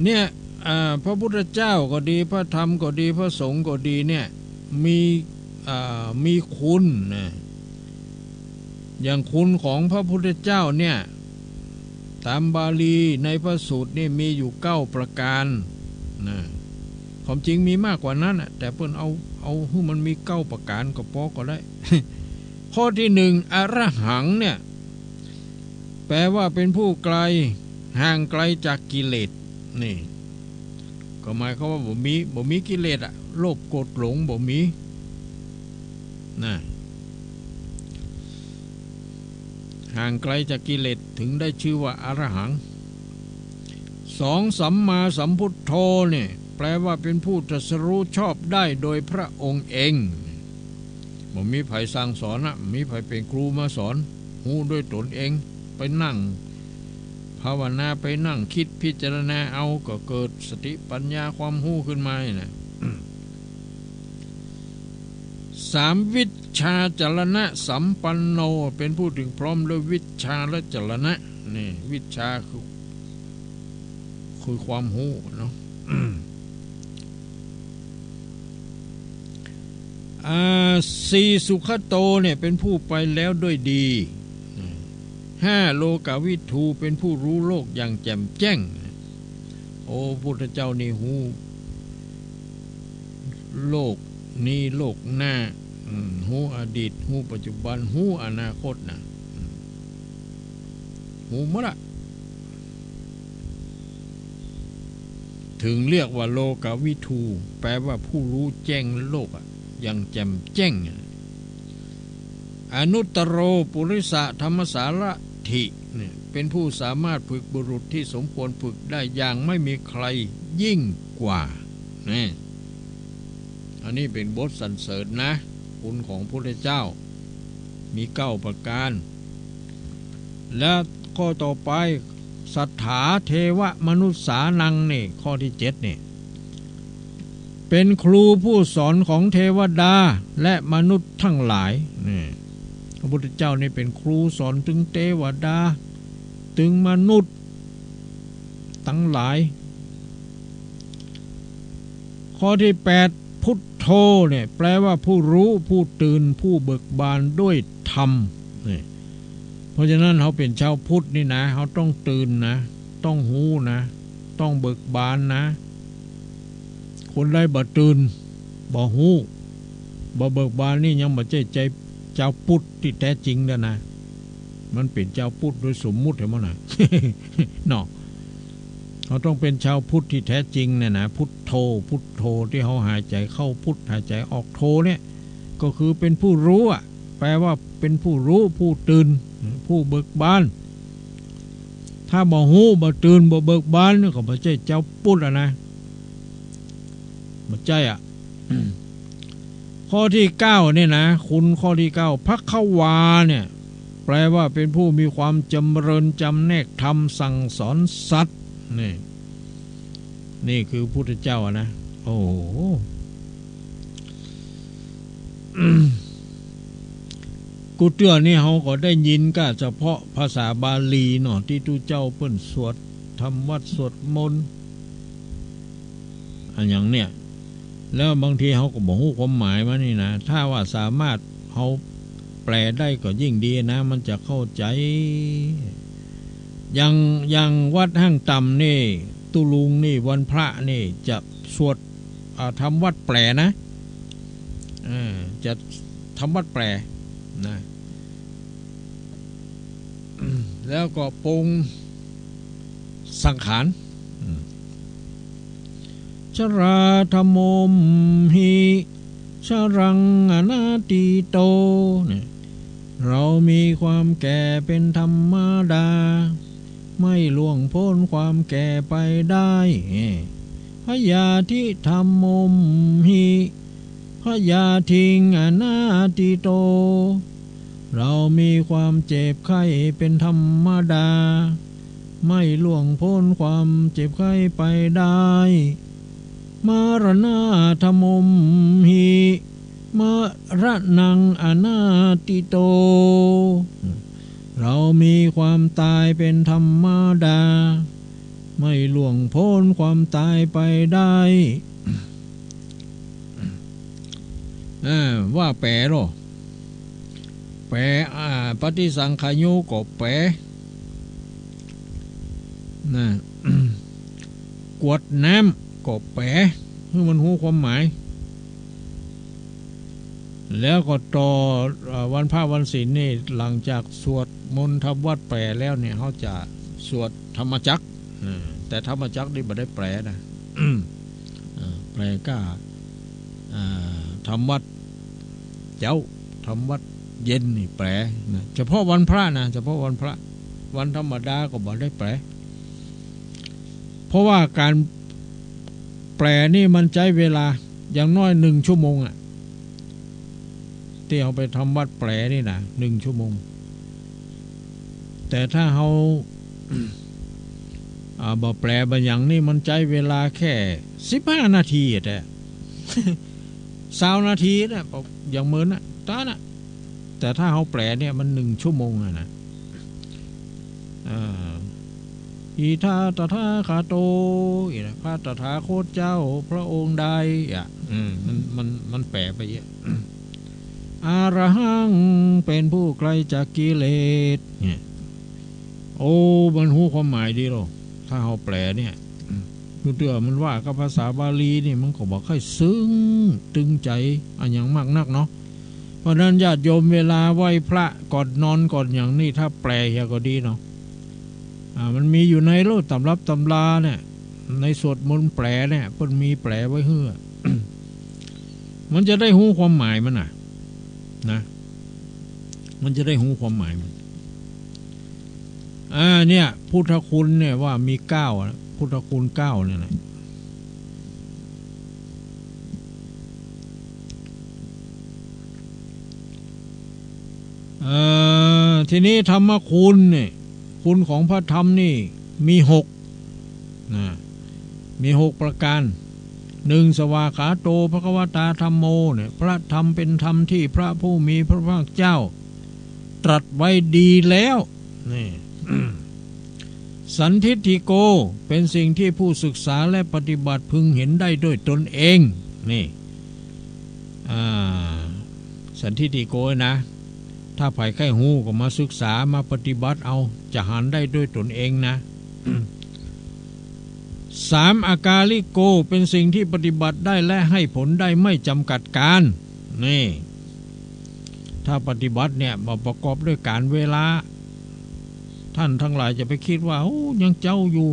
เนี่ย อ่า พระพุทธเจ้าก็ดี พระธรรมก็ดี พระสงฆ์ก็ดีเนี่ย มี อ่า มีคุณนะ อย่างคุณของพระพุทธเจ้าเนี่ย ต๋ามบาลีในพระสูตรนี่มีอยู่เก้าประการนะ ความจริงมีมากกว่านั้นน่ะ แต่เปิ้นเอา เอาหื้อมันมีเก้าประการก็ปอก็ได้ ข้อตี้หนึ่ง อรหังเนี่ย แปลว่าเป็นผู้ไกล ห่างไกลจากกิเลส นี่ ก็หมายความว่าบ่มี บ่มีกิเลสอะ โลภโกรธหลงบ่มี นะ ห่างไกลจากกิเลส ถึงได้ชื่อว่าอรหัง สอง สัมมาสัมพุทโธเนี่ย แปลว่าเป็นผู้ตรัสรู้ชอบได้โดยพระองค์เอง บ่มีใผสั่งสอนอะ มีใผเป๋นครูมาสอน ฮู้ด้วยตนเอง ไปนั่งภาวนา ไปนั่งกึ๊ดพิจารณาเอา ก็เกิดสติปัญญาความฮู้ขึ้นมานี่นะ สาม วิชชาจรณะสัมปันโน เป็นผู้ถึงพร้อมด้วยวิชชาและจรณะ นี่ วิชชาคือ คือความฮู้เนาะ อ่า สี่ สุขโตเนี่ยเป็นผู้ไปแล้วด้วยดี ห้า โลกวิทู เป็นผู้รู้โลกอย่างแจ่มแจ้ง โอ้ พุทธเจ้านี่ฮู้ โลกนี้โลกหน้า อืม ฮู้อดีต ฮู้ปัจจุบัน ฮู้อนาคตนะ อืม ฮู้หมดอะ ถึงเรียกว่าโลกวิทู แปลว่าผู้รู้แจ้งโลกอะ อย่างแจ่มแจ้งอะ อนุตตโรปุริสะธัมมสารถิ เนี่ย เป็นผู้สามารถฝึกบุรุษที่สมควรฝึกได้อย่างไม่มีใครยิ่งกว่า นี่ อันนี้เป็นบทสรรเสริญนะ คุณของพระพุทธเจ้า มีเก้าประการ และข้อต่อไป สัตถาเทวมนุสสานัง นี่ ข้อที่เจ็ดนี่ เป็นครูผู้สอนของเทวดาและมนุษย์ทั้งหลาย นี่ พระพุทธเจ้านี่เป็นครูสอนตึงเทวดา ตึงมนุษย์ทั้งหลาย ข้อที่แปด พุทโธ เนี่ย แปลว่าผู้รู้ ผู้ตื่น ผู้เบิกบานด้วยธรรม นี่ เพราะฉะนั้นเฮาเป๋นชาวพุทธนี่นะ เฮาต้องตื่นนะ ต้องฮู้นะ ต้องเบิกบานนะ คนใดบ่ตื่น บ่ฮู้ บ่เบิกบานนี่ยังบ่ใจ้ใจ้ จาวพุทธตี้แต๊จริงแล้วนะ มันเป๋นจาวพุทธโดยสมมุติหั้นบ่นะ เนาะ เฮาต้องเป๋นจาวพุทธตี้แต๊จริงเนี่ยนะ พุทโธ พุทโธ ตี้เฮาหายใจ๋เข้าพุท หายใจ๋ออกโธเนี่ย ก็คือเป๋นผู้รู้อะ แปลว่าเป๋นผู้รู้ ผู้ตื่น ผู้เบิกบาน ถ้าบ่ฮู้ บ่ตื่น บ่เบิกบานนี่ก็บ่ใจ้จาวพุทธอะนะ บ่ใจ้อะ ข้อที่เก้าเนี่ยนะ คุณข้อที่เก้า ภควา เนี่ย แปลว่าเป๋นผู้มีความจำเริญจำแนกธรรมสั่งสอนสัตว์ นี่ นี่คือพุทธเจ้าอะนะ โอ้โห กู้เตื้อนี่เฮาก็ได้ยินก้าเฉพาะภาษาบาลีเนาะ ตี้ตุ๊เจ้าเปิ้นสวดทำวัตรสวดมนต์ อะหยังเนี่ย แล้วบางทีเฮาก็บ่ฮู้ความหมายมันนี่นะ ถ้าว่าสามารถเฮาแปลได้ก็ยิ่งดีนะ มันจะเข้าใจ๋ อย่าง อย่างวัดห้างต่ำนี่ ตุ๊ลุงนี่ วันพระนี่จะสวด อ่า ทำวัตรแปลนะ เออ จะทำวัตรแปลนะ แล้วก็ปรงสังขาร อืม ชราธัมโมมหิ ชรังอนาทิโต เนี่ย เรามีความแก่เป๋นธรรมดา ไม่ล่วงป๊นความแก่ไปได้ พยาธิธัมโมมหิ พยาธิงอนาทิโต เรามีความเจ็บไข้เป๋นธรรมดา ไม่ล่วงป๊นความเจ็บไข้ไปได้ มรณาธัมโมมหิ มรณังอนาทิโต เรามีความต๋ายเป๋นธรรมดา ไม่ล่วงป๊นความต๋ายไปได้ อ่า ว่าแป๋ลอ แป๋ อ่า ปฏิสังขายโยก็แป๋ นะ กรวดน้ำก็แป๋ หื้อมันฮู้ความหมาย แล้วก็ต่อ เอ่อ วันพระวันศีลนี่ หลังจากสวดมนต์ทำวัตรแป๋แล้วเนี่ย เฮาจะสวดธรรมจักร อ่า แต่ธรรมจักรนี่บ่ได้แป๋นะ อ่า แป๋ก้า อ่า ทำวัตรเจ๊า ทำวัตรเย็นนี่แป๋นะ เฉพาะวันพระนะ เฉพาะวันพระ วันธรรมดาก็บ่ได้แป๋ เพราะว่าก๋านแป๋นี่มันใจ๊เวลาอย่างน้อยหนึ่งชั่วโมงอะ ตี้เฮาไปทำวัตรแป๋นี่นะ หนึ่งชั่วโมง แต่ถ้าเฮา อ่า บ่แป๋บ่หยังนี่มันใจ๊เวลาแค่สิบห้านาทีอะแต๊ ซาวนาทีนะ อย่างเมินนะ ต๋านะ แต่ถ้าเฮาแป๋เนี่ยมันหนึ่งชั่วโมงอะนะ อ่า อิทังตถาคโต อีกนะ พระตถาคตเจ้าพระองค์ใดอะ อืม มัน มัน มันแป๋ไปเยอะ อรหัง เป๋นผู้ไกลจากกิเลส เนี่ย โอ้ มันฮู้ความหมายดีลอ ถ้าเฮาแป๋เนี่ย อืม กู้เตื้อมันว่ากับภาษาบาลีนี่ มันก็บ่ค่อยซึ้งตึงใจ๋อะหยังมากนักเนาะ เพราะนั้นญาติโยมเวลาไหว้พระก่อนนอนก่อนหยังนี่ ถ้าแป๋เหียก็ดีเนาะ อ่า มันมีอยู่ในโลกตำรับตำราเนี่ย ในสวดมนต์แป๋เนี่ย เปิ้นมีแป๋ไว้หื้อ มันจะได้ฮู้ความหมายมันน่ะ นะ มันจะได้ฮู้ความหมายมัน อ่า เนี่ย พุทธคุณเนี่ยว่ามีเก้าอะ พุทธคุณเก้าเนี่ยนะ เอ่อ ทีนี้ธรรมคุณเนี่ย คุณของพระธรรมนี่มีหก นะ มีหกประการ หนึ่ง สวากขาโต ภควตา ธัมโม เนี่ย พระธรรมเป็นธรรมที่พระผู้มีพระภาคเจ้า ตรัสไว้ดีแล้ว นี่ สันทิฏฐิโก เป็นสิ่งที่ผู้ศึกษาและปฏิบัติพึงเห็นได้ด้วยตนเอง นี่ อ่า สันทิฏฐิโกนะ ถ้าใผใค่ฮู้ก็มาศึกษามาปฏิบัติเอา จะหันได้ด้วยตนเองนะ สาม อากาลิโก เป็นสิ่งที่ปฏิบัติได้และให้ผลได้ไม่จำกัดกาล นี่ ถ้าปฏิบัติเนี่ยบ่ประกอบด้วยกาลเวลา ท่านทั้งหลายจะไปกึ๊ดว่า โอ้ ยังเจ๊าอยู่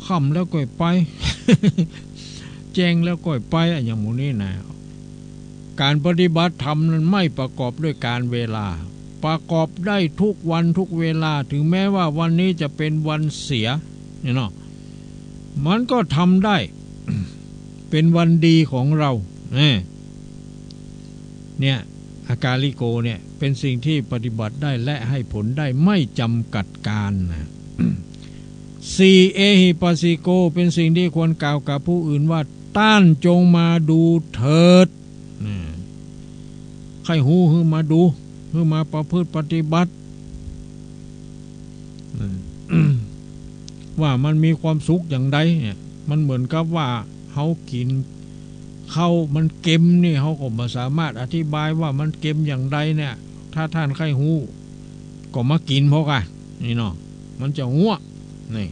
ค่ำแล้วก็ไป แจ้งแล้วก็ไปอะ อย่างหมู่นี้นะ การปฏิบัติธรรมนั้นไม่ประกอบด้วยกาลเวลา ประกอบได้ทุกวันทุกเวลา ถึงแม้ว่าวันนี้จะเป็นวันเสีย เนี่ยเนาะ มันก็ทำได้ เป็นวันดีของเรา เนี่ย เนี่ย อากาลิโกเนี่ย เป็นสิ่งที่ปฏิบัติได้และให้ผลได้ไม่จำกัดกาลนะ สี่ เอหิปัสสิโก เป็นสิ่งที่ควรกล่าวกับผู้อื่นว่า ต้านจงมาดูเถิด นะ ใค่ฮู้หื้อมาดู หื้อมาประพฤติปฏิบัติ นะ ว่ามันมีความสุขอย่างใดเนี่ย มันเหมือนกับว่าเฮากิ๋นข้าวมันเก็มนี่ เฮาก็บ่สามารถอธิบายว่ามันเก็มอย่างใดเนี่ย ถ้าต้านใค่ฮู้ ก็มากิ๋นพอกะ นี่เนาะ มันจะหัว นี่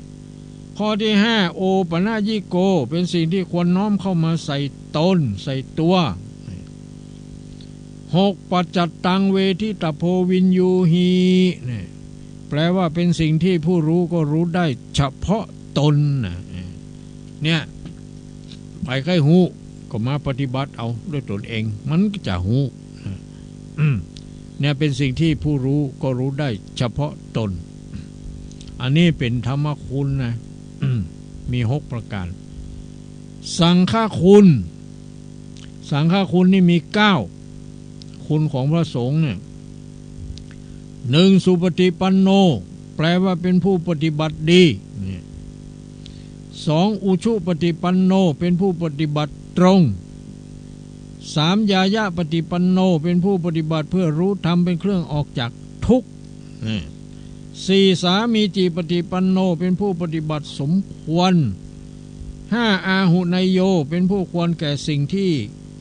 ข้อที่ห้า โอปะนะยิโก เป็นสิ่งที่ควรน้อมเข้ามาใส่ตน ใส่ตัว หก ปัจจัตตัง เวทิตะโพ วิญญูหิ นี่ แปลว่าเป็นสิ่งที่ผู้รู้ก็รู้ได้เฉพาะตนนะ เนี่ย ใผใค่ฮู้ ก็มาปฏิบัติเอาด้วยตนเอง มันก็จะฮู้ อืม เนี่ยเป็นสิ่งที่ผู้รู้ก็รู้ได้เฉพาะตน อันนี้เป๋นธรรมคุณนะ อืม มีหกประการ สังฆคุณ สังฆคุณนี่มีเก้า คุณของพระสงฆ์เนี่ย หนึ่ง สุปฏิปันโน แปลว่าเป็นผู้ปฏิบัติดี เนี่ย สอง อุชุปฏิปันโน เป็นผู้ปฏิบัติตรง สาม ญาญาปฏิปันโน เป็นผู้ปฏิบัติเพื่อรู้ธรรมเป็นเครื่องออกจากทุกข์ นี่ สี่ สามีจิปฏิปันโน เป็นผู้ปฏิบัติสมควร ห้า อาหุเนยโย เป็นผู้ควรแก่สิ่งที่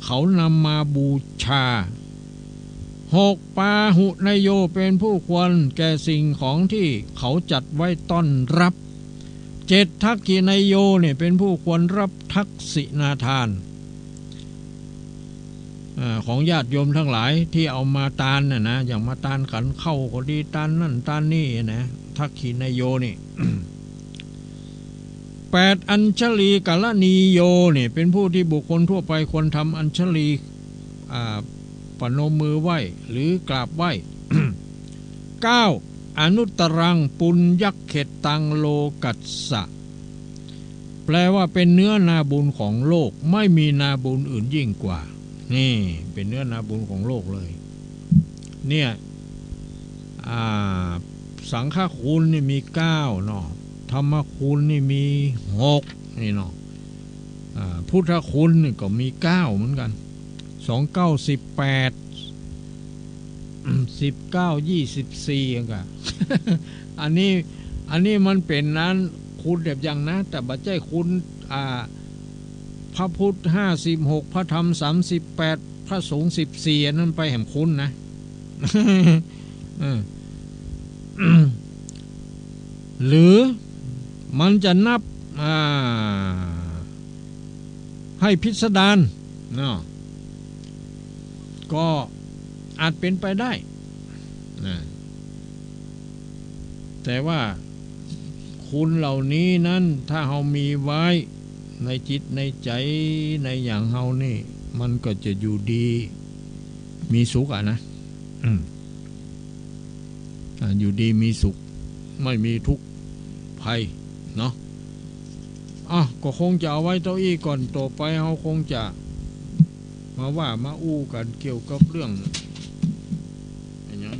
เขานำมาบูชา หก ปาหุเนยโย เป็นผู้ควรแก่สิ่งของที่เขาจัดไว้ต้อนรับ เจ็ด ทักขิเนยโย เนี่ย เป็นผู้ควรรับทักขิณาทาน อ่า ของญาติโยมทั้งหลายที่เอามาตานน่ะนะ อย่างมาตานขันข้าวก็ดี ตานนั่นตานนี่นะ ทักขิเนยโยนี่ แปด อัญชลีกรณีโย เนี่ย เป็นผู้ที่บุคคลทั่วไปควรทำอัญชลี อ่า ประนมมือไหว้หรือกราบไหว้ เก้า อนุตตรังปุญญเขตตังโลกัสสะ แปลว่าเป็นเนื้อนาบุญของโลก ไม่มีนาบุญอื่นยิ่งกว่า นี่ เป็นเนื้อนาบุญของโลกเลย เนี่ย อ่า สังฆคุณนี่มีเก้าเนาะ ธรรมคุณนี่มีหก นี่เนาะ อ่า พุทธคุณนี่ก็มีเก้าเหมือนกัน สอง เก้า สิบแปด สิบเก้า ยี่สิบสี่ อันกะ อันนี้ อันนี้มันเป๋นนั้น คุณแบบอย่างนะ แต่บ่ใจ้คุณ อ่า พระพุทธ ห้าสิบหก พระธรรม สามสิบแปด พระสงฆ์ สิบสี่ อันนั้นไปแหมคุณนะ เออ หรือมันจะนับ อ่า ให้พิสดารเนาะ ก็อาจเป๋นไปได้นะ แต่ว่าคุณเหล่านี้นั้น ถ้าเฮามีไว้ในจิตในใจ๋ในอย่างเฮานี่ มันก็จะอยู่ดีมีสุขอะนะ อืม อ่า อยู่ดีมีสุข ไม่มีทุกข์ภัยเนาะ อ่ะ ก็คงจะเอาไว้เต้าอี้ก่อน ต่อไปเฮาคงจะมาว่ามาอู้กั๋นเกี่ยวกับเรื่อง อะหยัง